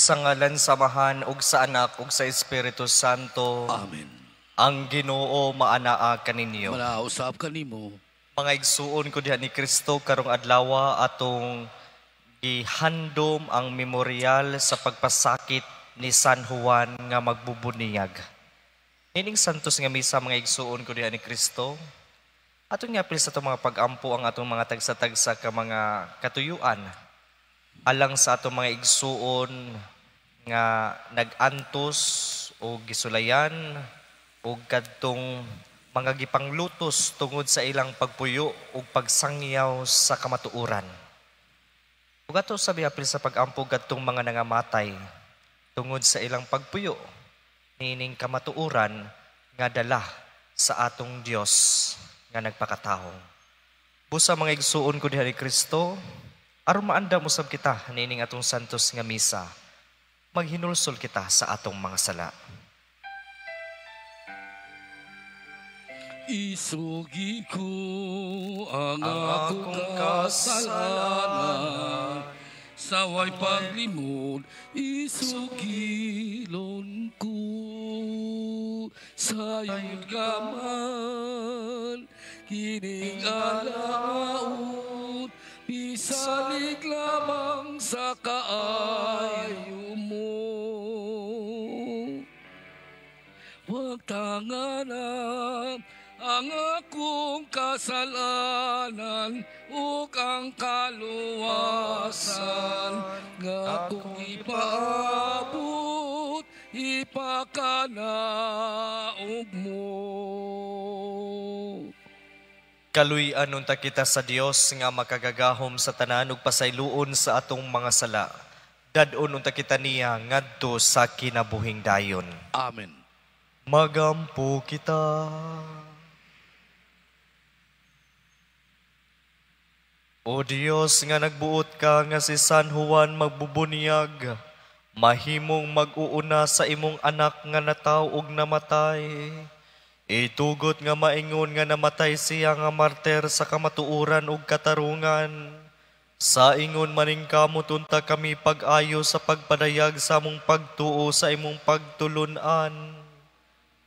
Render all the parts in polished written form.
Sa ngalan sa Amahan ug sa Anak ug sa Espiritu Santo. Amen. Ang Ginoo maanaa kaninyo. Manausap kanimo. Mga igsuon ko diha ni Kristo, karong adlaw atong gihandom ang memorial sa pagpasakit ni San Juan nga magbubuniyag. Nining santos nga misa, mga igsuon ko diha ni Kristo, atong giapil sa atong mga pag-ampo ang atong mga tagsa-tagsa ka mga katuyuan alang sa atong mga igsuon nga nag-antos o gisulayan o kadtong mga gipanglutos tungod sa ilang pagpuyo ug pagsangyaw sa kamatuoran. Ug ato sa biapil sa pag-ampo kadtong mga nangamatay tungod sa ilang pagpuyo niining kamatuoran nga dala sa atong Dios nga nagpakatawo. Busa, mga igsuon ko diha ni Kristo, aron maandam usab kita niining atong santos nga misa, maghinulsol kita sa atong mga sala. Isugi ko ang akong kasalanan, saway paglimod, isugilon ko. Sayod ka man, kining alaot, bisalig lamang sa kaayo mo. Huwag tanganan ang akong kasalanan ug ang kaluwasan nga akong ipaabot, ipakanaog mo. Kaluy-an unta kita sa Dios nga makagagahom sa tanan ug pasayloon sa atong mga sala. Dad-on unta kita niya ngadto sa kinabuhing dayon. Amen. Magampo kita. O Dios nga nagbuot ka nga si San Juan magbubunyag, mahimong mag-uuna sa imong anak nga nataw ug namatay. Itugot nga maingon nga namatay siya nga martir sa kamatuoran ug katarungan. Sa ingon maningkamot unta kami pag-ayo sa pagpadayag sa among pagtuo sa imong pagtulun-an.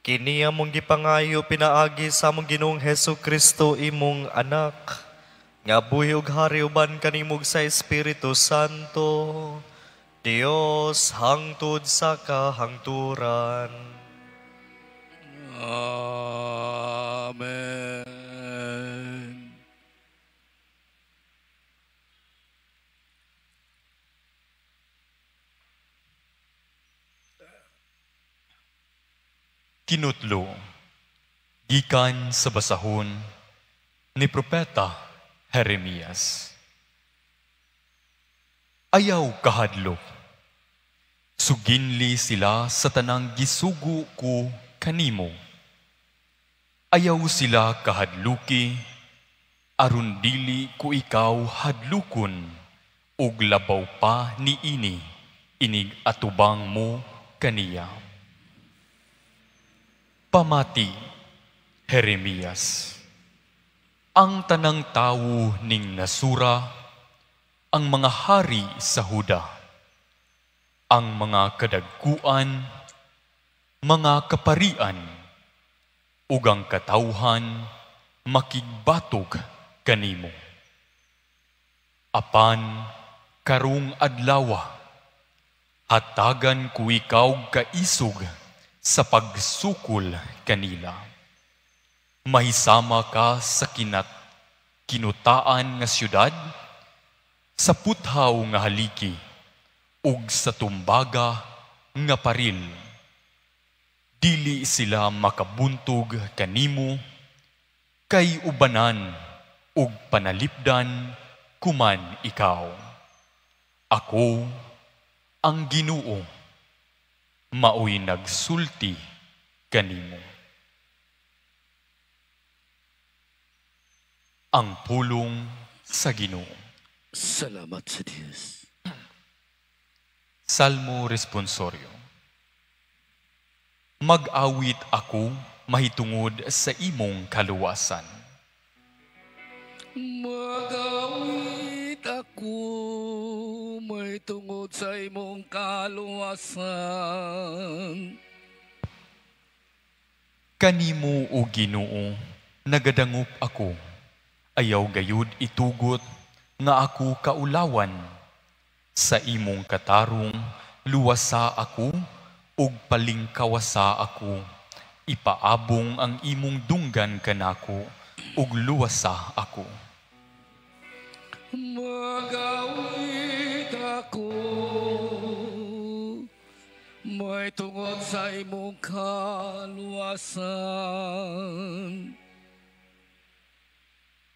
Kini among gipangayo pinaagi sa among Ginoong Hesus Kristo imong anak, nga buhi ug hari uban kanimog sa Espiritu Santo, Dios hangtod sa kahangturan. Amen. Kinutlo, gikan sa basahon ni Propeta Jeremias. Ayaw kahadlok, suginli sila sa tanang gisugo ko kanimo. Ayaw sila kahadluki, aron dili ko ikaw hadlukon, ug labaw pa niini, inig atubang mo kaniya. Pamati, Jeremias. Ang tanang tawo ning nasura, ang mga hari sa Huda, ang mga kadagkuan, mga kaparian, ug ang katawhan makigbatog kanimo. Apan karong adlawa, hatagan ko ikaw kaisog sa pagsukol kanila. Mahisama ka sa kinutaan nga syudad, sa puthaw nga haliki, ug sa tumbaga nga paril. Dili sila makabuntog kanimo, kay ubanan ug panalipdan kuman ikaw. Ako ang Ginoo, maoy nagsulti kanimo. Ang pulong sa Ginoo. Salamat sa Dios. Salmo Responsorio. Mag-awit ako mahitungod sa imong kaluwasan. Mag-awit ako May tungod sa imong kaluwasan. Kanimo, o Ginoo, nagadangop ako. Ayaw gayud itugot nga ako kaulawan. Sa imong katarong, luwasa ako ug palingkawasa ako. Ipaabong ang imong dunggan kanako ug luwasa ako. Magawit ako may tungod sa imong kaluwasan.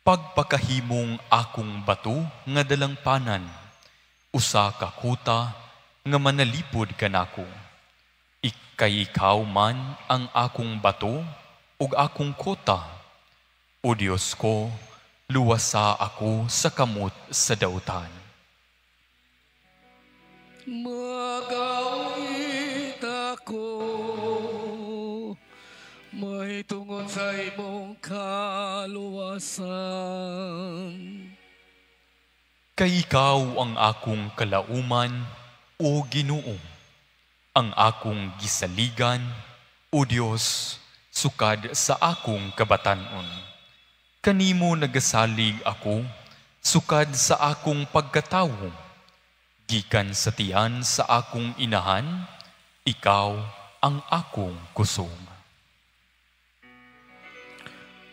Pagpakahimong akong bato nga dalangpanan, usa ka kuta nga manalipod kanako. Ikay ikaw man ang akong bato ug akong kota. O Dios ko, luwasa ako sa kamot sa dautan. Magawit ako may tungod sa imong kaluwasan. Kay ikaw ang akong kalauman, o Ginoo, ang akong gisaligan, o Dios, sukad sa akong kabatan-on. Kanimo nagasalig ako, sukad sa akong pagkatawo. Gikan sa tiyan sa akong inahan, ikaw ang akong kusog.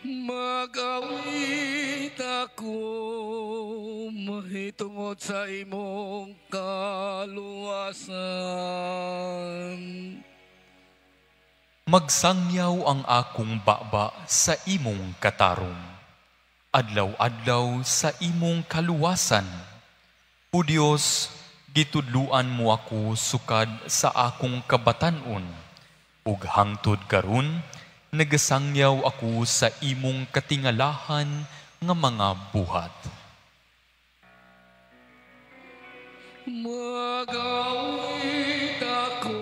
Magawit ako mahitungod sa imong kaluwasan. Magsangyaw ang akong baba sa imong katarong, adlaw-adlaw sa imong kaluwasan. O Dios, gitudluan mo ako sukad sa akong kabatan-on, ug hangtod karon nagasangyaw ako sa imong katingalahan nga mga buhat. Magawit ako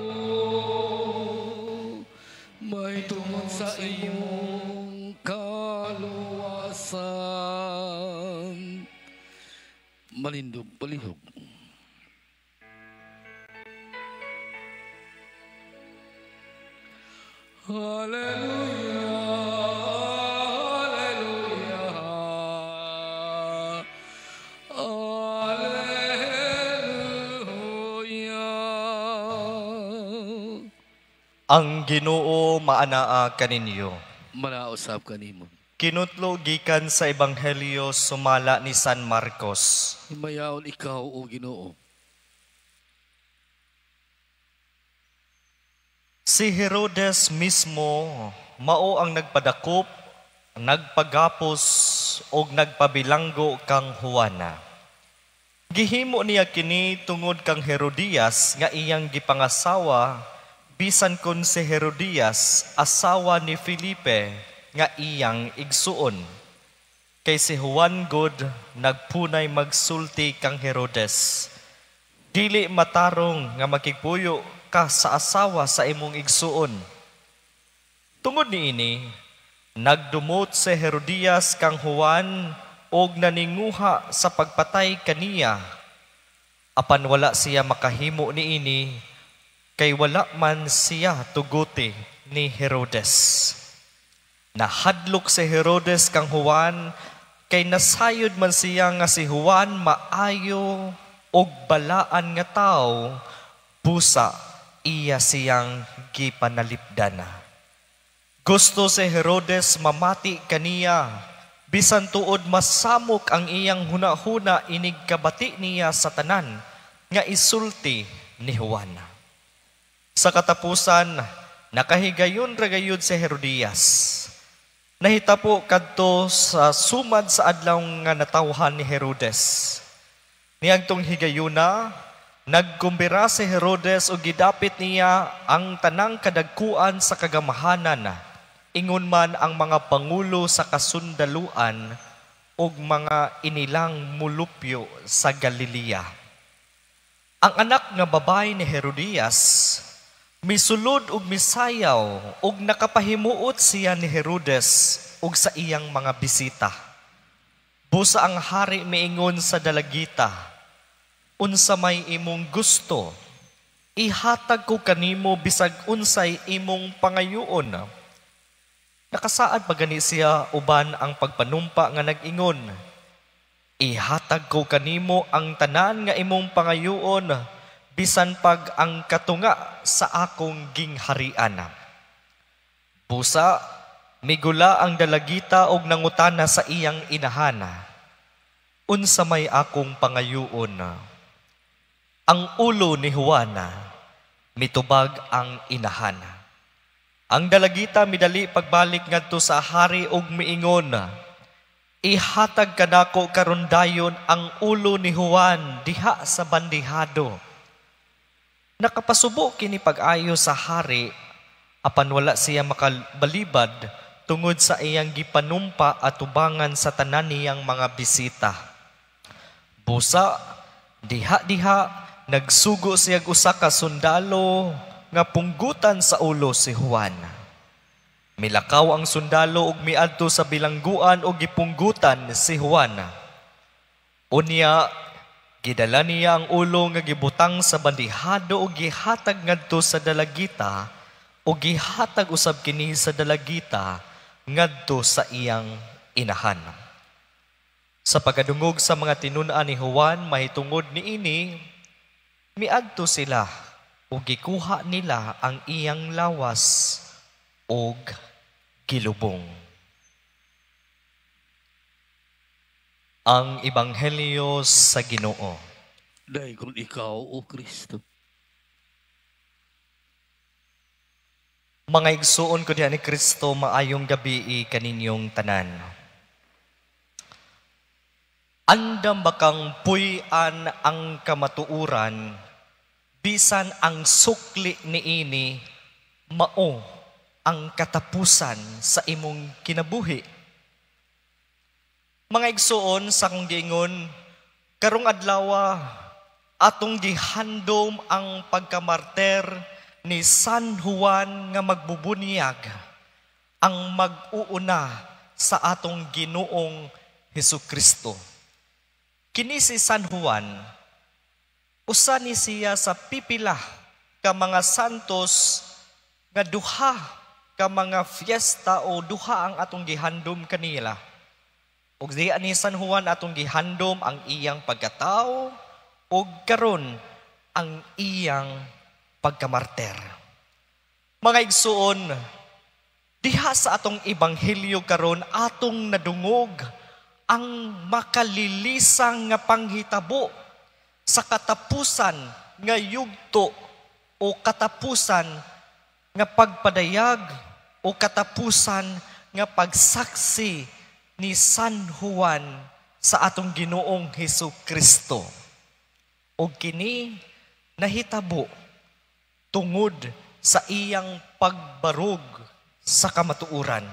may tungod sa imong kaluwasan. Malindog palihog. Hallelujah, hallelujah, hallelujah. Ang Ginoo maanaa kaninyo. Manausap kanimo. Kinutlo gikan sa Ebanghelyo sumala ni San Marcos. Himayaon ikaw, o Ginoo. Si Herodes mismo mao ang nagpadakop, nagpagapos og nagpabilanggo kang Juana. Gihimo niya kini tungod kang Herodias nga iyang gipangasawa, bisan kun si Herodias asawa ni Felipe nga iyang igsuon. Kay si Juan gud nagpunay magsulti kang Herodes. Dili matarong nga makigpuyo ka sa asawa sa imong igsuon. Tungod niini, nagdumot si Herodias kang Juan og naninguha sa pagpatay kaniya. Apan wala siya makahimo niini, kay wala man siya tuguti ni Herodes. Nahadlok si Herodes kang Juan, kay nasayod man siya nga si Juan maayo og balaan nga tawo, busa iya siyang gipanalipdan. Gusto si Herodes mamati kaniya, bisan tuod masamok ang iyang hunahuna inig kabati niya sa tanan nga isulti ni Juan. Sa katapusan, nakahigayon ra gayud si Herodias. Nahitapo kadto sa sumad sa adlaw nga natawhan ni Herodes. Niadtong higayuna, nagkumbira si Herodes ug gidapit niya ang tanang kadagkuan sa kagamahanan, ingon man ang mga pangulo sa kasundaluan ug mga inilang mulupyo sa Galilea. Ang anak nga babae ni Herodias misulod ug misayaw ug nakapahimuot siya ni Herodes ug sa iyang mga bisita. Busa ang hari miingon sa dalagita, Unsa may imong gusto? Ihatag ko kanimo bisag unsay imong pangayuon." Nakasaad pa gani siya uban ang pagpanumpa nga nag-ingon, "Ihatag ko kanimo ang tanan nga imong pangayuon, bisan pag ang katunga sa akong gingharian." Busa, migula ang dalagita og nangutana sa iyang inahan, "Unsa may akong pangayuon?" "Ang ulo ni Juan," mitubag ang inahan. Ang dalagita midali pagbalik ngadto sa hari og miingon, "Ihatag kanako karon dayon ang ulo ni Juan diha sa bandihado." Nakapasubo kini pag-ayo sa hari, apan wala siya makabalibad tungod sa iyang gipanumpa atubangan sa tanan niyang mga bisita. Busa, diha-diha nagsugo siya usa ka sundalo nga punggutan sa ulo si Juan. Milakaw ang sundalo ug miadto sa bilangguan ug gipunggutan si Juan. Unya, gidala niya ang ulo nga gibutang sa bandihado ug gihatag ngadto sa dalagita, ug gihatag usab kini sa dalagita ngadto sa iyang inahan. Sa pagkadungog sa mga tinun-an ni Juan mahitungod niini, miadto sila ug gikuha nila ang iyang lawas ug gilubong. Ang Ebanghelyo sa Ginoo. Dayon ikaw, O Kristo. Mga igsuon ko diha ni Kristo, maayong gabi kaninyong tanan. Andam ba kang puy-an ang kamatuoran, bisan ang sukli niini mao ang katapusan sa imong kinabuhi? Mga igsuon, sa akong giingon, karong adlawa atong gihandom ang pagkamarter ni San Juan nga magbubunyag, ang mag-uuna sa atong Ginoong Hesukristo. Kini si San Juan, usa ni siya sa pipila ka mga santos nga duha ka mga fiesta o duha ang atong gihandom kanila. Ug diha ni San Juan atong gihandom ang iyang pagkatao ug karon ang iyang pagkamarter. Mga igsuon, diha sa atong ebanghelyo karon atong nadungog ang makalilisang nga panghitabo sa katapusan nga yugto o katapusan nga pagpadayag o katapusan nga pagsaksi ni San Juan sa atong Ginoong Hesus Kristo. O kini nahitabo tungod sa iyang pagbarog sa kamatuoran.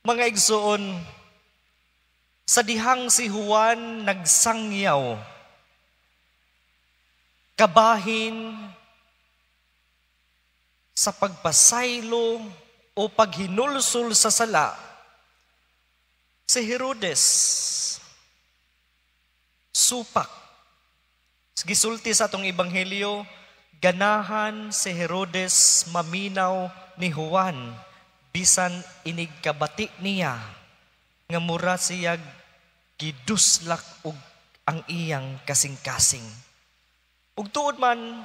Mga igsoon, sa dihang si Juan nagsangyaw, kabahin sa pagpasaylo o paghinulsol sa sala, si Herodes supak. Gisulti sa atong ebanghelyo, ganahan si Herodes maminaw ni Juan bisan inigkabati niya nga mura siya giduslak og ang iyang kasing-kasing. Ug tuod man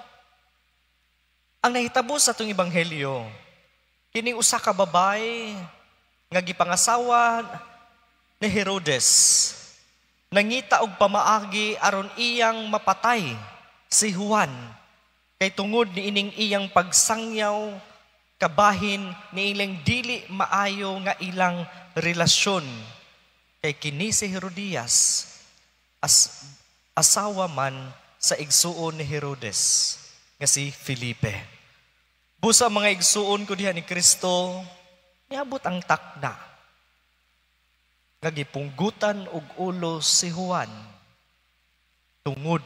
ang nahitabo sa atong ebanghelyo, kining usa ka babae nga gipangasawa ni Herodes, nangita og pamaagi aron iyang mapatay si Juan kay tungod niining iyang pagsangyaw kabahin ni ilang dili maayo nga ilang relasyon kay kini si Herodias as asawa man sa igsuon ni Herodes nga si Felipe. Busa mga igsuon ko diha ni Kristo, niabot ang takna nga gipunggutan og ulo si Juan tungod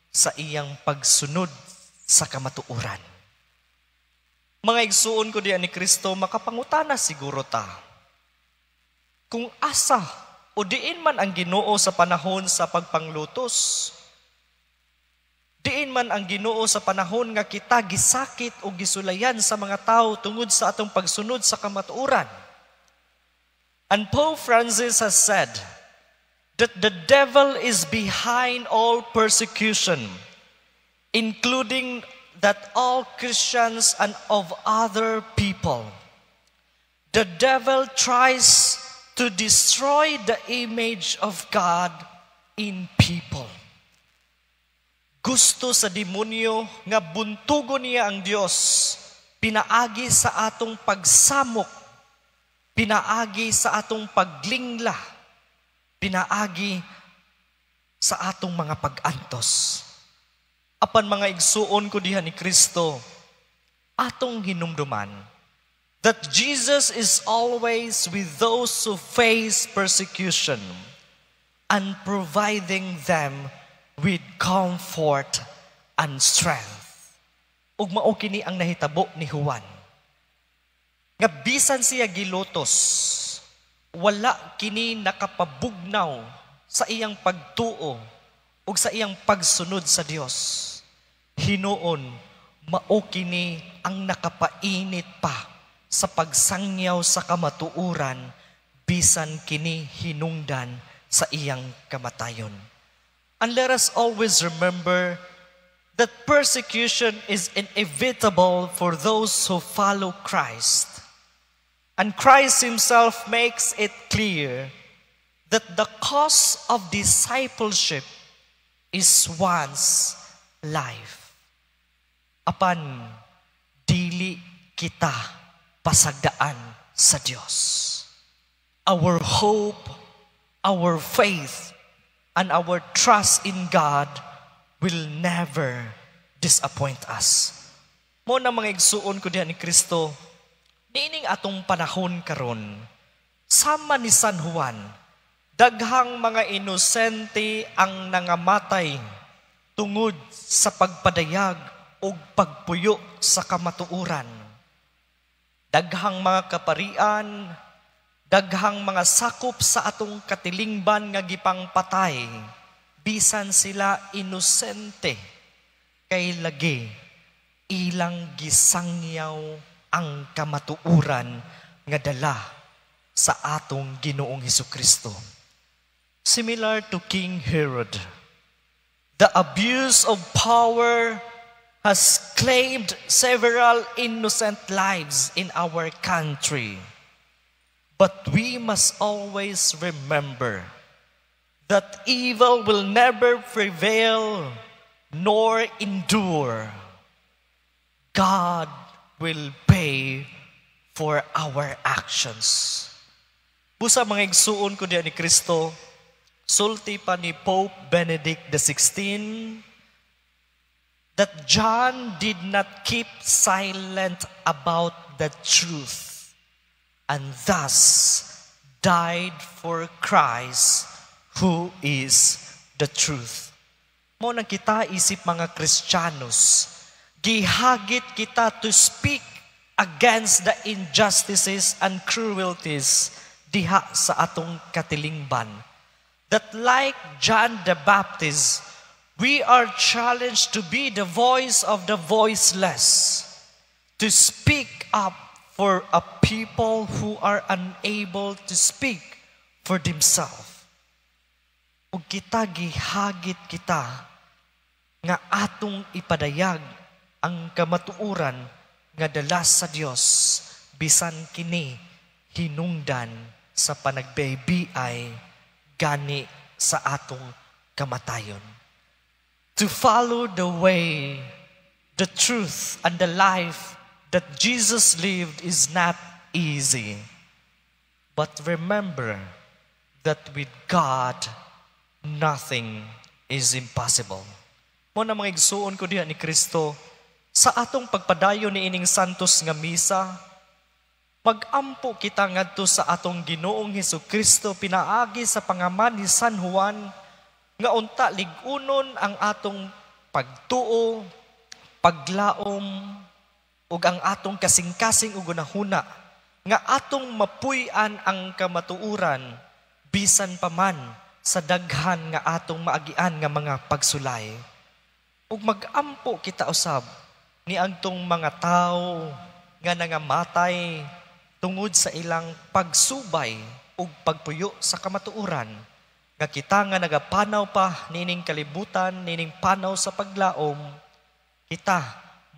sa iyang pagsunod sa kamatuoran. Mga igsuon ko diha ni Kristo, makapangutana siguro ta kung asa o diin man ang Ginoo sa panahon sa pagpanglutos. Diin man ang Ginoo sa panahon nga kita gisakit o gisulayan sa mga tao tungod sa atong pagsunod sa kamatuoran? And Pope Francis has said that the devil is behind all persecution, including that all Christians and of other people. The devil tries to destroy the image of God in people. Gusto sa demonyo nga buntugon niya ang Dios pinaagi sa atong pagsamok, pinaagi sa atong paglingla, pinaagi sa atong mga pag-antos. Apan, mga igsuon ko diha ni Kristo, atong hinumduman that Jesus is always with those who face persecution and providing them with comfort and strength. Ug mao kini ang nahitabo ni Juan. Nga bisan siya gilutos, wala kini nakapabugnaw sa iyang pagtuo ug sa iyang pagsunod sa Dios. Hinuon, mao kini ang nakapainit pa sa pagsangyaw sa kamatuoran bisan kini hinungdan sa iyang kamatayon. And let us always remember that persecution is inevitable for those who follow Christ. And Christ himself makes it clear that the cost of discipleship is one's life. Apan, dili kita pasagdaan sa Dios. Our hope, our faith, and our trust in God will never disappoint us. Mao na, mga igsuon ko diha ni Kristo, niining atong panahon karon, sama ni San Juan, daghang mga inosente ang nangamatay tungod sa pagpadayag ug pagpuyo sa kamatuoran. Daghang mga kaparian, daghang mga sakop sa atong katilingban nga gipangpatay, bisan sila inosente, kay lagi ilang gisangyaw ang kamatuoran nga dala sa atong Ginoong Kristo. Similar to King Herod, the abuse of power has claimed several innocent lives in our country. But we must always remember that evil will never prevail nor endure. God will pay for our actions. Busa, mga igsuon ko diha ni Kristo, sulti pa ni Pope Benedict XVI that John did not keep silent about the truth and thus died for Christ, who is the truth. Mao nang kita isip mga Kristiyanos, gihagit kita to speak against the injustices and cruelties diha sa atong katilingban. That like John the Baptist, we are challenged to be the voice of the voiceless, to speak up for a people who are unable to speak for themselves. Ug kita, gihagit kita nga atong ipadayag ang kamatuoran nga dala sa Dios bisan kini hinungdan sa panagbiay, gani sa atong kamatayon. To follow the way, the truth, and the life that Jesus lived is not easy. But remember that with God, nothing is impossible. Mao na, mga igsuon ko diha ni Kristo, sa atong pagpadayon ni ining santos nga misa, magampo kita ngadto sa atong Ginoong Hesus Kristo pinaagi sa pangaman ni San Juan nga unta lig-unon ang atong pagtuo, paglaom ug ang atong kasing-kasing ug hunahuna nga atong mapuy-an ang kamatuoran bisan pa man sa daghan nga atong maagian nga mga pagsulay. Ug magampo kita usab niadtong mga tawo nga nangamatay tungod sa ilang pagsubay ug pagpuyo sa kamatuoran, nga kita nga nagapanaw pa niining kalibutan, niining panaw sa paglaom, kita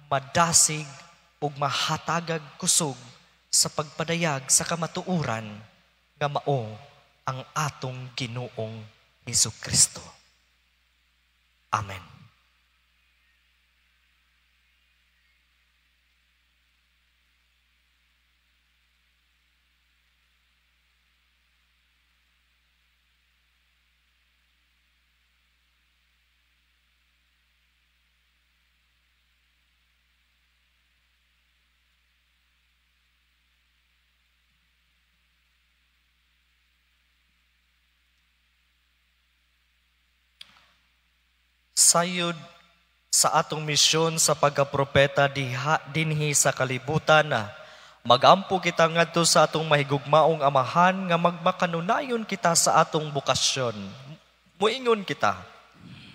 madasig ug mahatagag kusog sa pagpadayag sa kamatuoran nga mao ang atong Ginoong Hesukristo. Amen. Sayod sa atong misyon sa pagkapropeta diha dinhi sa kalibutan, magampo kita ngadto sa atong mahigugmaong Amahan nga magmakanunayon kita sa atong bokasyon. Muingon kita,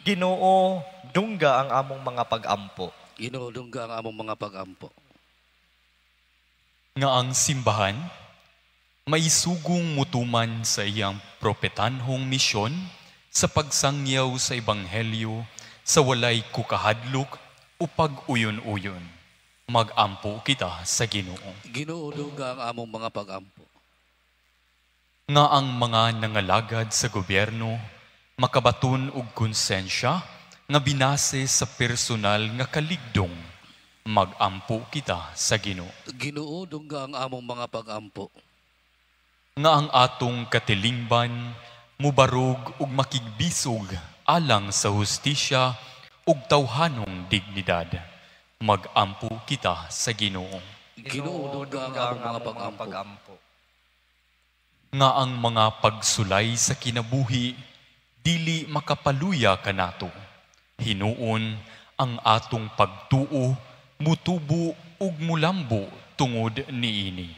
Ginoo, dungga ang among mga pag-ampo. Ginoo, dungga ang among mga pag-ampo. Nga ang simbahan maisugong mutuman sa iyang propetanhong misyon sa pagsangyaw sa ebanghelyo sa walay kukahadlok o pag-uyon-uyon. Magampo kita sa Ginoo. Ginoo, dungga ang among mga pag-ampo. Nga ang mga nangalagad sa gobyerno makabaton og konsensya nga binase sa personal nga kaligdong. Magampo kita sa Ginoo. Ginoo, dungga ang among mga pag-ampo. Nga ang atong katilingban mubarog ug makigbisog alang sa hustisya ug tawhanong dignidad. Magampo kita sa Ginoo. Ginoo, dungga ang among mga pag-ampo. Nga ang mga pagsulay sa kinabuhi dili makapaluya kanato. Hinuon ang atong pagtuo mutubo ug mulambo tungod niini.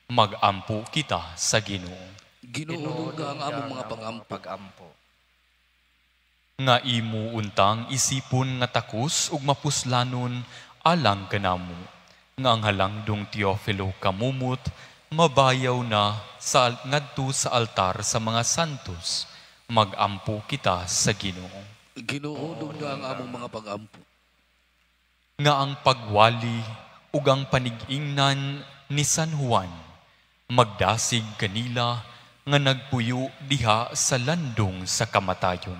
Magampo kita sa Ginoo. Ginoo, dungga ang among mga pag-ampo. Nga imo untang isipon nga takos ug mapuslanon alang kanamo, nga ang halangdong Teofilo kamumot mabayaw na sa ngadto sa altar sa mga santos. Magampo kita sa Ginoo. Ginoo, dungga ang among mga pag-ampo. Nga ang pagwali ug ang panig-ingnan ni San Juan magdasig kanila nga nagpuyo diha sa landong sa kamatayon.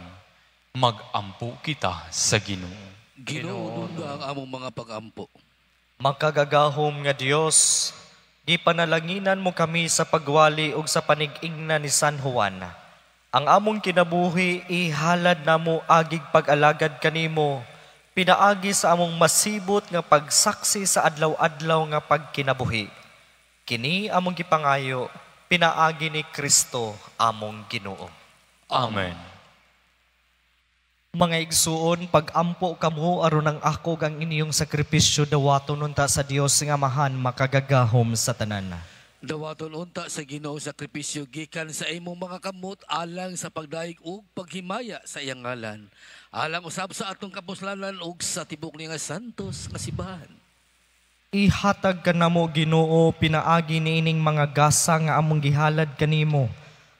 Magampo kita sa Ginoo. Ginoo, dungga ang among mga pag-ampo. Makagagahom nga Dios, gipanalanginan mo kami sa pagwali ug sa panig-ingnan ni San Juan. Ang among kinabuhi ihalad namo agig pag-alagad kanimo, pinaagi sa among masibot nga pagsaksi sa adlaw-adlaw nga pagkinabuhi. Kini among gipangayo, pinaagi ni Kristo among Ginoo. Amen. Mga igsuon, pag-ampo kamo aron ang ako gang inyong sakripisyo dawaton unta sa Dios nga Amahan makagagahom sa tanan. Dawaton unta sa Ginoo sakripisyo gikan sa imong mga kamot alang sa pagdayeg ug paghimaya sa iyang ngalan, alang usab sa atong kapuslanan ug sa tibok niya nga santos nga simbahan. Ihatag kanamo Ginoo pinaagi niining mga gasa nga among gihalad kanimo,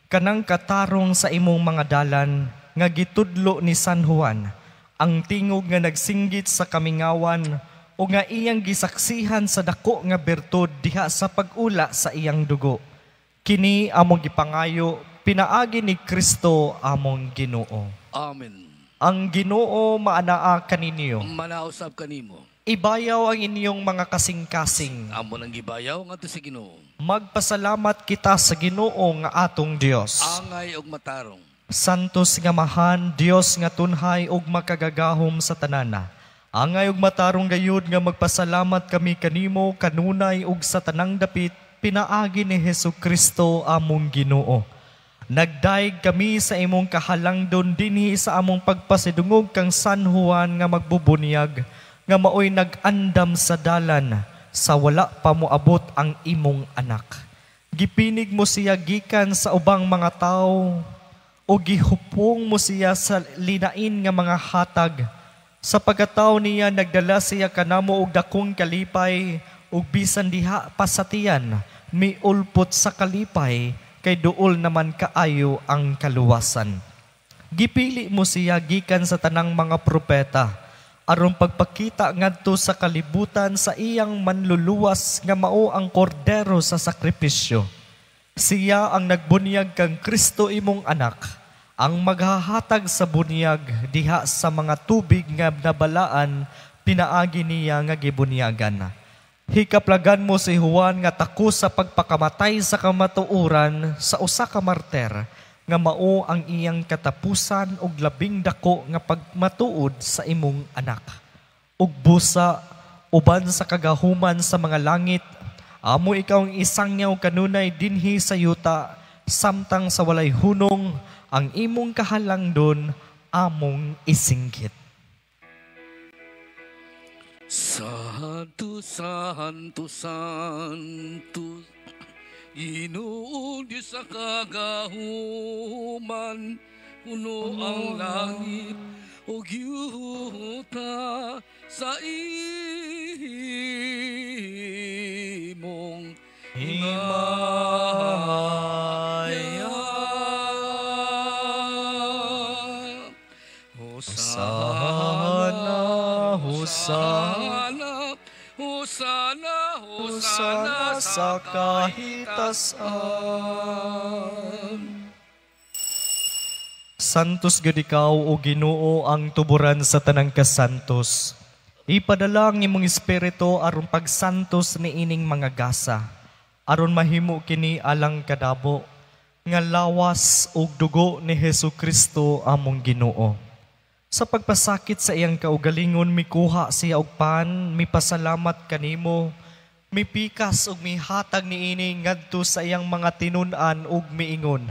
kanang katarong sa imong mga dalan nga gitudlo ni San Juan, ang tingog nga nagsinggit sa kamingawan o nga iyang gisaksihan sa dako nga bertud diha sa pag-ula sa iyang dugo. Kini among gipangayo pinaagi ni Kristo among Ginoo. Amen. Ang Ginoo maanaa kaninyo. Manausab kanimo. Ibayaw ang inyong mga kasing-kasing. Amo nang gibayaw ngadto sa Ginoo. Magpasalamat kita sa Ginoo nga atong Dios. Angay og matarong. Santos nga Amahan, Dios nga tunhay ug makagagahom sa tanana. Angay ug matarong gayud nga magpasalamat kami kanimo kanunay ug sa tanang dapit pinaagi ni Hesus Kristo among Ginoo. Nagdaig kami sa imong kahalangdon dinhi sa among pagpasidungog kang San Juan nga magbubunyag nga maoy nag-andam sa dalan sa wala pa moabot ang imong anak. Gipinig mo siya gikan sa ubang mga tawo o gihupong mo siya sa linain nga mga hatag Sa pagkatao niya nagdala siya kanamo og dakong kalipay ug bisan diha pa sa tiyan miulpot sa kalipay kay duol naman kaayo ang kaluwasan. Gipili mo siya gikan sa tanang mga propeta aron pagpakita ngadto sa kalibutan sa iyang manluluwas nga mao ang kordero sa sakripisyo. Siya ang nagbunyag kang Kristo imong anak, ang maghahatag sa bunyag diha sa mga tubig nga nabalaan pinaagi niya nga gibunyagan. Hikaplagan mo si Juan nga takos sa pagpakamatay sa kamatuoran sa usa ka martir nga mao ang iyang katapusan og labing dako nga pagmatuod sa imong anak. Ug busa uban sa kagahuman sa mga langit, amo ikaw ang isangyaw kanunay dinhi sa yuta, samtang sa walay hunong ang imong kahalangdon among isingkit. Santo, Santo, Santo, Ginoo Diyos sa kagahuman, puno ang langit ug yuta sa imong himaya. Hosana, Hosana, Hosana, Hosana sa kahitasan. Santos gud ikaw o Ginoo ang tuburan sa tanang kasantos. Ipadala ang imong espiritu aron pagsantos niining mga gasa, aron mahimo kini alang kadabo nga lawas ug dugo ni Hesus Kristo among Ginoo. Sa pagpasakit sa iyang kaugalingon, mikuha siya og pan, mipasalamat kanimo, mipikas ug mihatag niini ngadto sa iyang mga tinun-an ug miingon,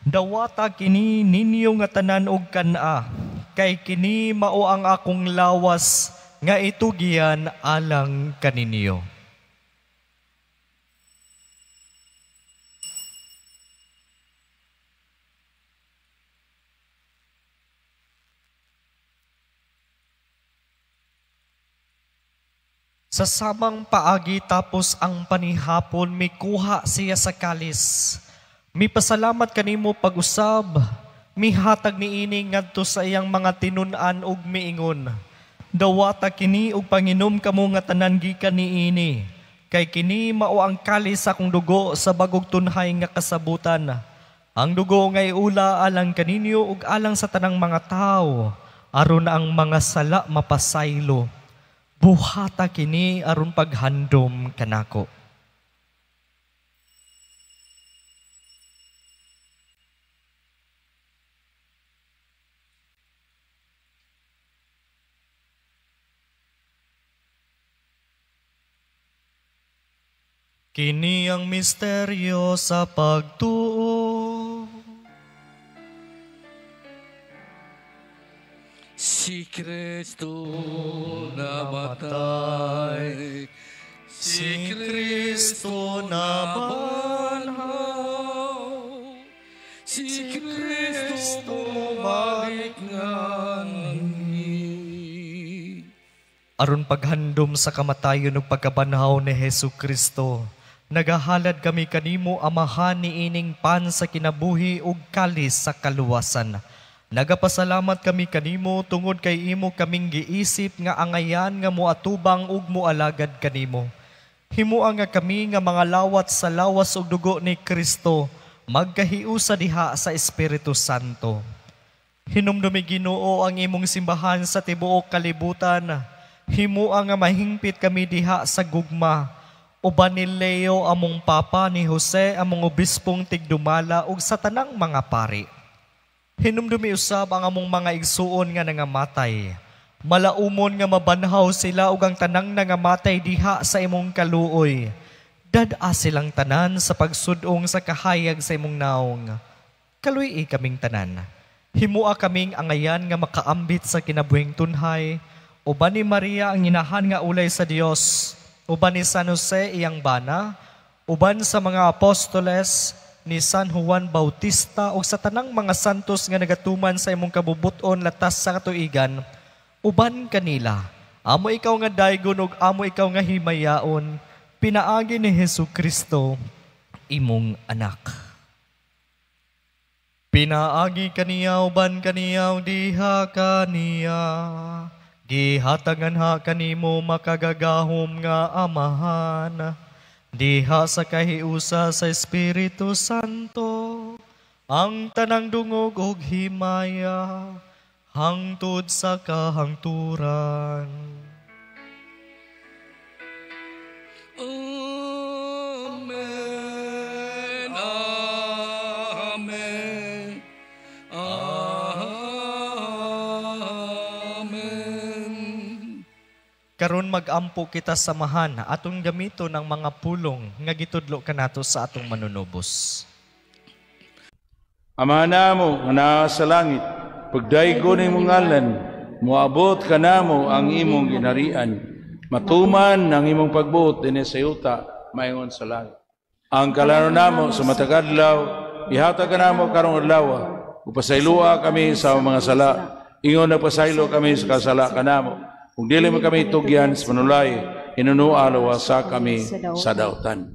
dawata kini ninyo nga tanan og kan-a, kay kini mao ang akong lawas nga itugian alang kaninyo. Sa samang paagi tapos ang panihapon, mikuha siya sa kalis. Mipasalamat kanimo pag-usab, mihatag niini ngadto sa iyang mga tinun-an ug miingon, dawata kini ug panginom kamo nga tanan gikan niini, kay kini mao ang kalis sa akong dugo sa bagong tunhay nga kasabutan. Ang dugo nga iula alang kaninyo ug alang sa tanang mga tawo, aron ang mga sala mapasaylo. Buhata kini aron paghandom kanako. Kini ang misteryo sa pagtuo. Si Kristo namatay, si Kristo nabanhaw, si Kristo balik nganhi. Aron paghandom sa kamatayon ug pagkabanhaw ni Hesus Kristo, nagahalad kami kanimo Amahan niining pan sa kinabuhi ug kalis sa kaluwasan. Nagapasalamat kami kanimo tungod kay imo kaming giisip nga angayan nga moatubang ug moalagad kanimo. Himua nga kami nga mga lawat sa lawas ug dugo ni Kristo, magkahiusa diha sa Espiritu Santo. Hinumdumi Ginoo ang imong simbahan sa tibuok kalibutan. Himua nga mahingpit kami diha sa gugma. Uban ni Leo among Papa, ni Jose among obispong tigdumala ug sa tanang mga pari. Hinumdumi usab ang among mga igsuon nga nangamatay. Malaumon nga mabanhaw sila ug ang tanang nangamatay diha sa imong kaluoy. Dad-a silang tanan sa pagsudong sa kahayag sa imong naong. Kaluy-i kaming tanan. Himua kaming angayan nga makaambit sa kinabuhing tunhay. Uban ni Maria ang inahan nga ulay sa Dios. Uban ni San Jose iyang bana. Uban sa mga apostoles ni San Juan Bautista o sa tanang mga santos nga nagatuman sa imong kabubuton latas sa katuigan, Uban kanila, amo ikaw nga daygon ug amo ikaw nga himayaon, pinaagi ni Hesus Kristo, imong anak. Pinaagi kaniya uban kaniya diha kaniya, gihatagan ha kanimo makagagahom nga Amahan, diha sa kahiusa sa Espiritu Santo, ang tanang dungog ug himaya, hangtod sa kahangturan. Amen. Amen. Amen. Karon magampo kita samahan atong gamito ng mga pulong nga gitudlo kanato sa atong manunubos. Ama namo nga naa sa langit, pagdaygon imong ngalan, moabot kanamo ang imong ginharian. Matuman ang imong pagbuot dinhi sa yuta maingon sa langit. Ang kalanon namo sa matag adlaw, ihatag kanamo karong adlaw, ug pasayloa kami sa among mga sala, ingon nagpasaylo kami sa kasala kanamo. Ug dili mo kami tugyan sa panulay, hinunoa luwasa kami sa dautan.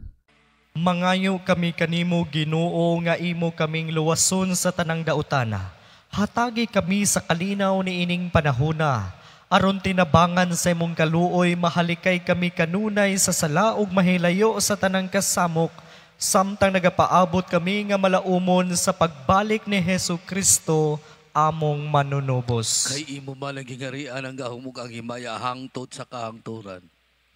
Mangayo kami kanimo Ginoo nga imo kaming luwason sa tanang daotana. Hatagi kami sa kalinaw ni ining panahona. Aron tinabangan sa imong kaluoy, mahalikay kami kanunay sa sala ug mahilayo sa tanang kasamok, samtang nagapaabot kami nga malaumon sa pagbalik ni Hesus Kristo among manunubos. Kay imo man ang gingarian ang gahom ug ang himaya hangtod sa kahangturan.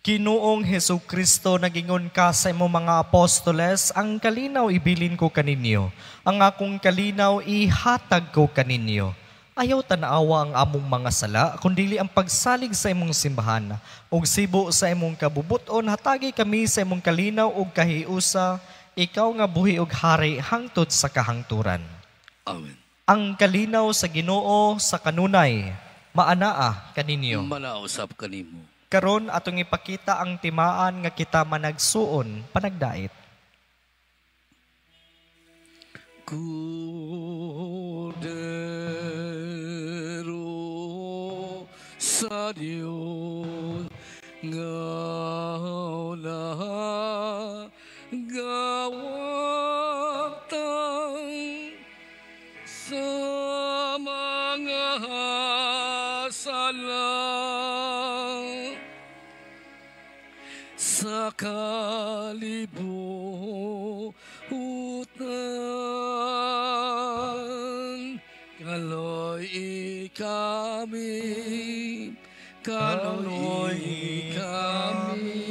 Ginoong Hesus Kristo, nagingon ka sa imong mga apostoles, ang kalinaw ibilin ko kaninyo, ang akong kalinaw ihatag ko kaninyo. Ayaw tan-awa ang among mga sala, kundili ang pagsalig sa imong simbahan. Ug sibo sa imong kabubuton, hatagi kami sa imong kalinaw ug kahiusa, ikaw nga buhi ug hari hangtod sa kahangturan. Amen. Ang kalinaw sa Ginoo sa kanunay, maanaa kaninyo. Manausap kanimo. Karon atong ipakita ang timaan nga kita managsuon panagdait. Kordero sa Dios nga nagawagtang sa mga sala sa kalibutan. Kaloy kami, kaloy kami,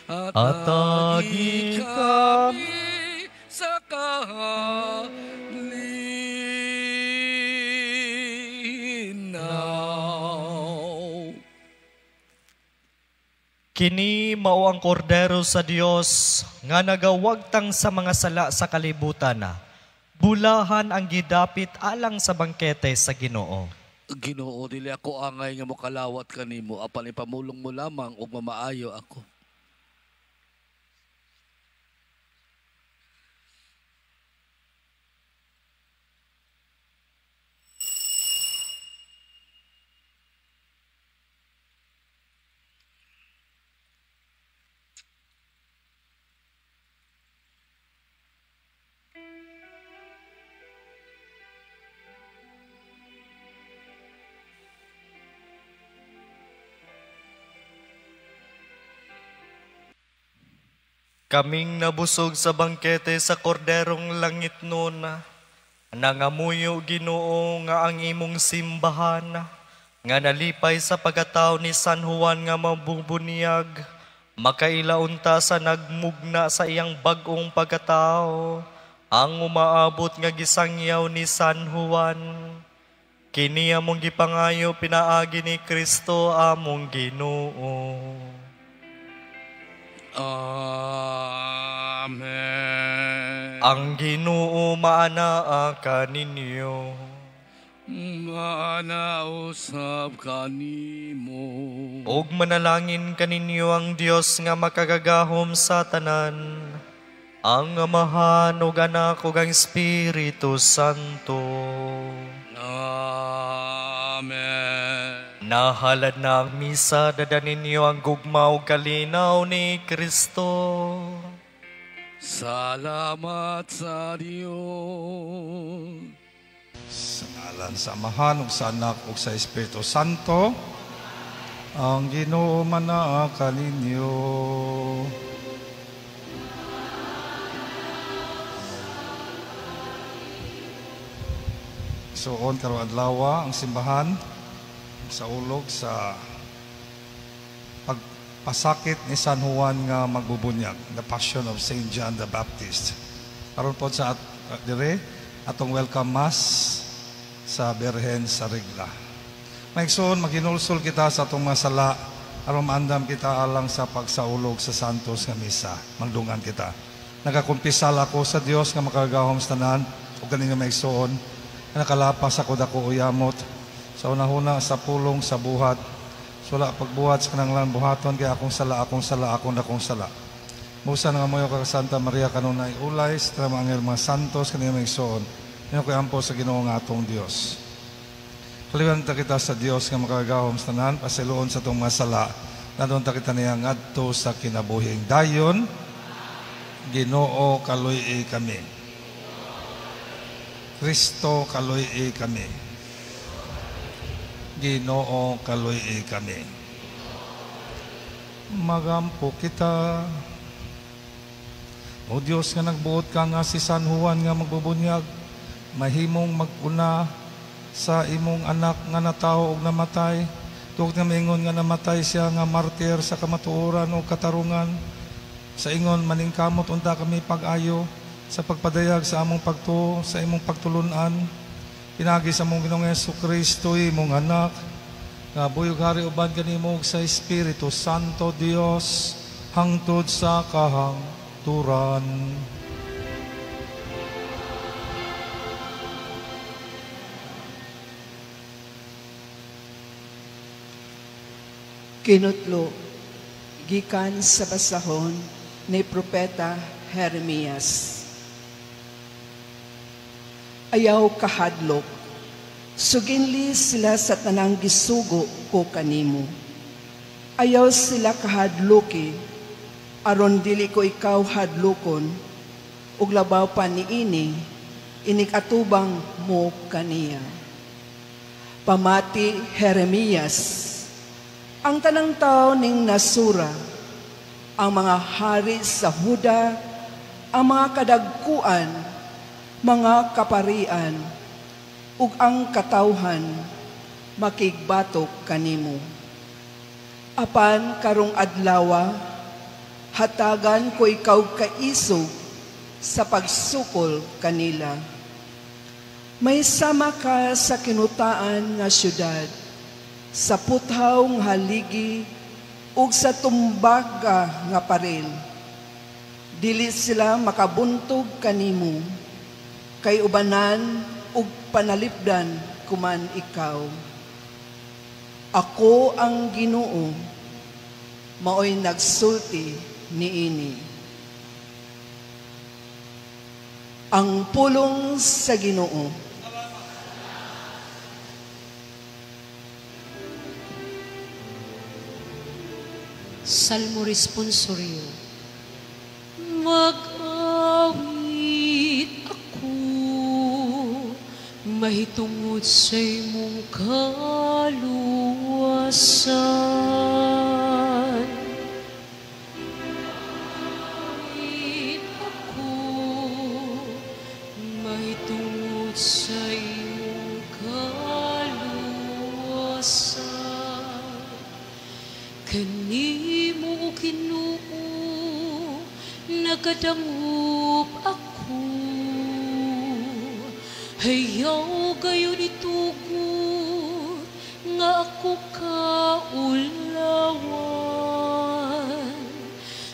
atagi kami sa kalinaw. Kini mao ang kordero sa Dios nga nagawagtang sa mga sala sa kalibutan. Bulahan ang gidapit alang sa bangkete sa Ginoo. Ginoo, dili ako angay nga mokalawat kanimo, apan ipamulong mo lamang ug mamaayo ako. Kaming nabusog sa bangkete sa Korderong Langit nun, nangamuyo Ginoo nga ang imong simbahan, nga nalipay sa pagkatao ni San Juan nga mabubuniyag, makailaunta sa nagmugna sa iyang bag-ong pagkatao, ang umaabot nga gisangyaw ni San Juan. Kini among gipangayo pinaagi ni Kristo among Ginoo. Amen. Ang Ginoo maanaa kaninyo. Maana usab kanimo. Og manalangin kaninyo ang Dios nga makagagahom sa tanan, ang Amahan ug Anak ug ang Espiritu Santo. Amen. Nahalad na ang misa, dada ninyo ang gugma ug kalinaw ni Kristo. Salamat sa Dios. Sa ngalan sa Amahan ug sa Anak ug sa Espiritu Santo, ang Ginoo manaa kaninyo. Suon karong adlaw ang simbahan sa ulog sa pagpasakit ni San Juan nga magbubunyag, the Passion of Saint John the Baptist. Karon pod sa dire atong welcome mass sa Birhen sa Regla. Maigsoon, maghinulsol kita sa atong mga sala aron maandam kita alang sa pagsaulog sa Santos nga Misa. Magdungan kita. Nagakumpisal ako sa Dios nga makagagahom sa tanan ug kaninyo maigsoon nga nakalapas ako dako uyamot sa unahuna sa pulong sa buhat. Sula pagbuhat sa kananglan buhaton kay akong sala, akong sala, akong dakong sala. Musa nga moyo ka Santa Maria kanunay ulay sa mga anghel mga santos kaninyo maigsoon. Inyo ko'y ampo sa Ginoo nga atong Dios. Kaliwan ta kita sa Dios nga makagagahom sa tanan, pasiluon sa atong mga sala, nadon ta kita niya ngadto sa kinabuhing dayon. Ginoo kaluy-i kami. Kristo kaluy-i kami. Ginoo kaluy-i kami. Magampo kita. O Dios nga nagbuot ka nga si San Juan nga magbubunyag, mahimong maguna sa imong anak nga natawo og namatay, tugod nga maingon nga namatay siya nga martir sa kamatuoran o katarungan. Sa ingon maningkamot unta kami pag-ayo sa pagpadayag sa among pagtuo sa imong pagtulun-an. Pinagi sa among Ginoong Hesukristo imong anak nga buyog hari uban kanimo ug sa Espiritu Santo Dios hangtod sa kahangturan. Kinutlo, gikan sa basahon ni Propeta Jeremias. Ayaw kahadlok, suginli sila sa tanang gisugo ko kanimo. Ayaw sila kahadloki, aron dili ko ikaw hadlokon, ug labaw pa niini, inikatubang mo kaniya. Pamati Jeremias, ang tanang tao ning nasura, ang mga hari sa Huda, ang mga kadagkuan, mga kaparian, ug ang katawhan, makigbatok kanimo. Apan karong adlawa, hatagan ko ikaw kaisog sa pagsukol kanila. May sama ka sa kinutaan nga syudad, sa puthaw nga haligi ug sa tumbaga nga paril. Dili sila makabuntog kanimo, kay ubanan ug panalipdan kuman ikaw. Ako ang Ginoo, maoy nagsulti niini. Ang pulong sa Ginoo. Salmo Responsorio. Mag-awit ako mahitungod sa imong kaluwasan. Awit ako mahitungod sa imong kaluwasan. Kanimo Ginoo nagadangup ako. Hayaw gayon itugot nga ako kaulawan.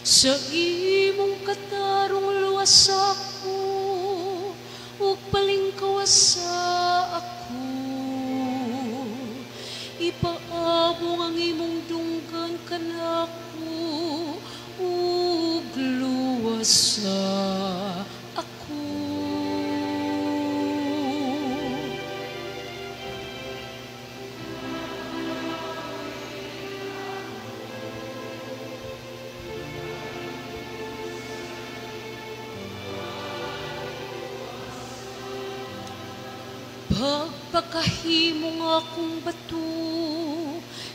Sa imong katarong luwas ako ug palingkawasa ako. Ipaabong ang imong dunggan kanako ug luwasa ako. Pagpakahimo nga akong bato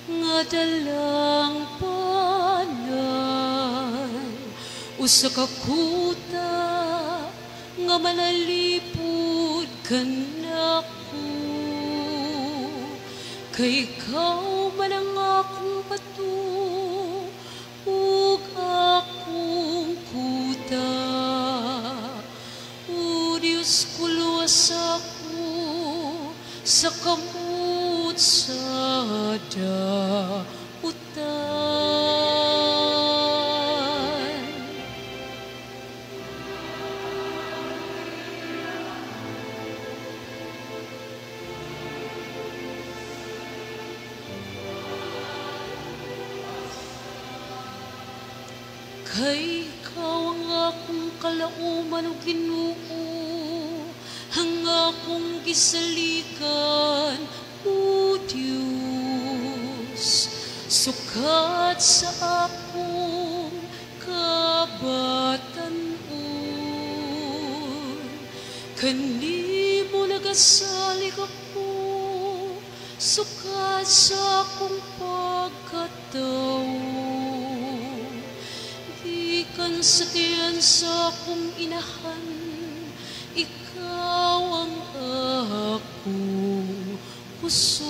nga dalang panan, usa ka kuta nga manalipod kanako. Kay ikaw man ang akong bato ug akong kuta. O Diyos ko, luwas ako sa kamot sa dautan. Kay ikaw ang akong kalauman o Ginoo, ang akong gisaligan, o Diyos, sukat sa akong kabatan-on. Kanimo nagasalig ako, sukat sa akong pagkatawo. Gikan sa tiyan sa akong inahan, ikaw ang akong kusog.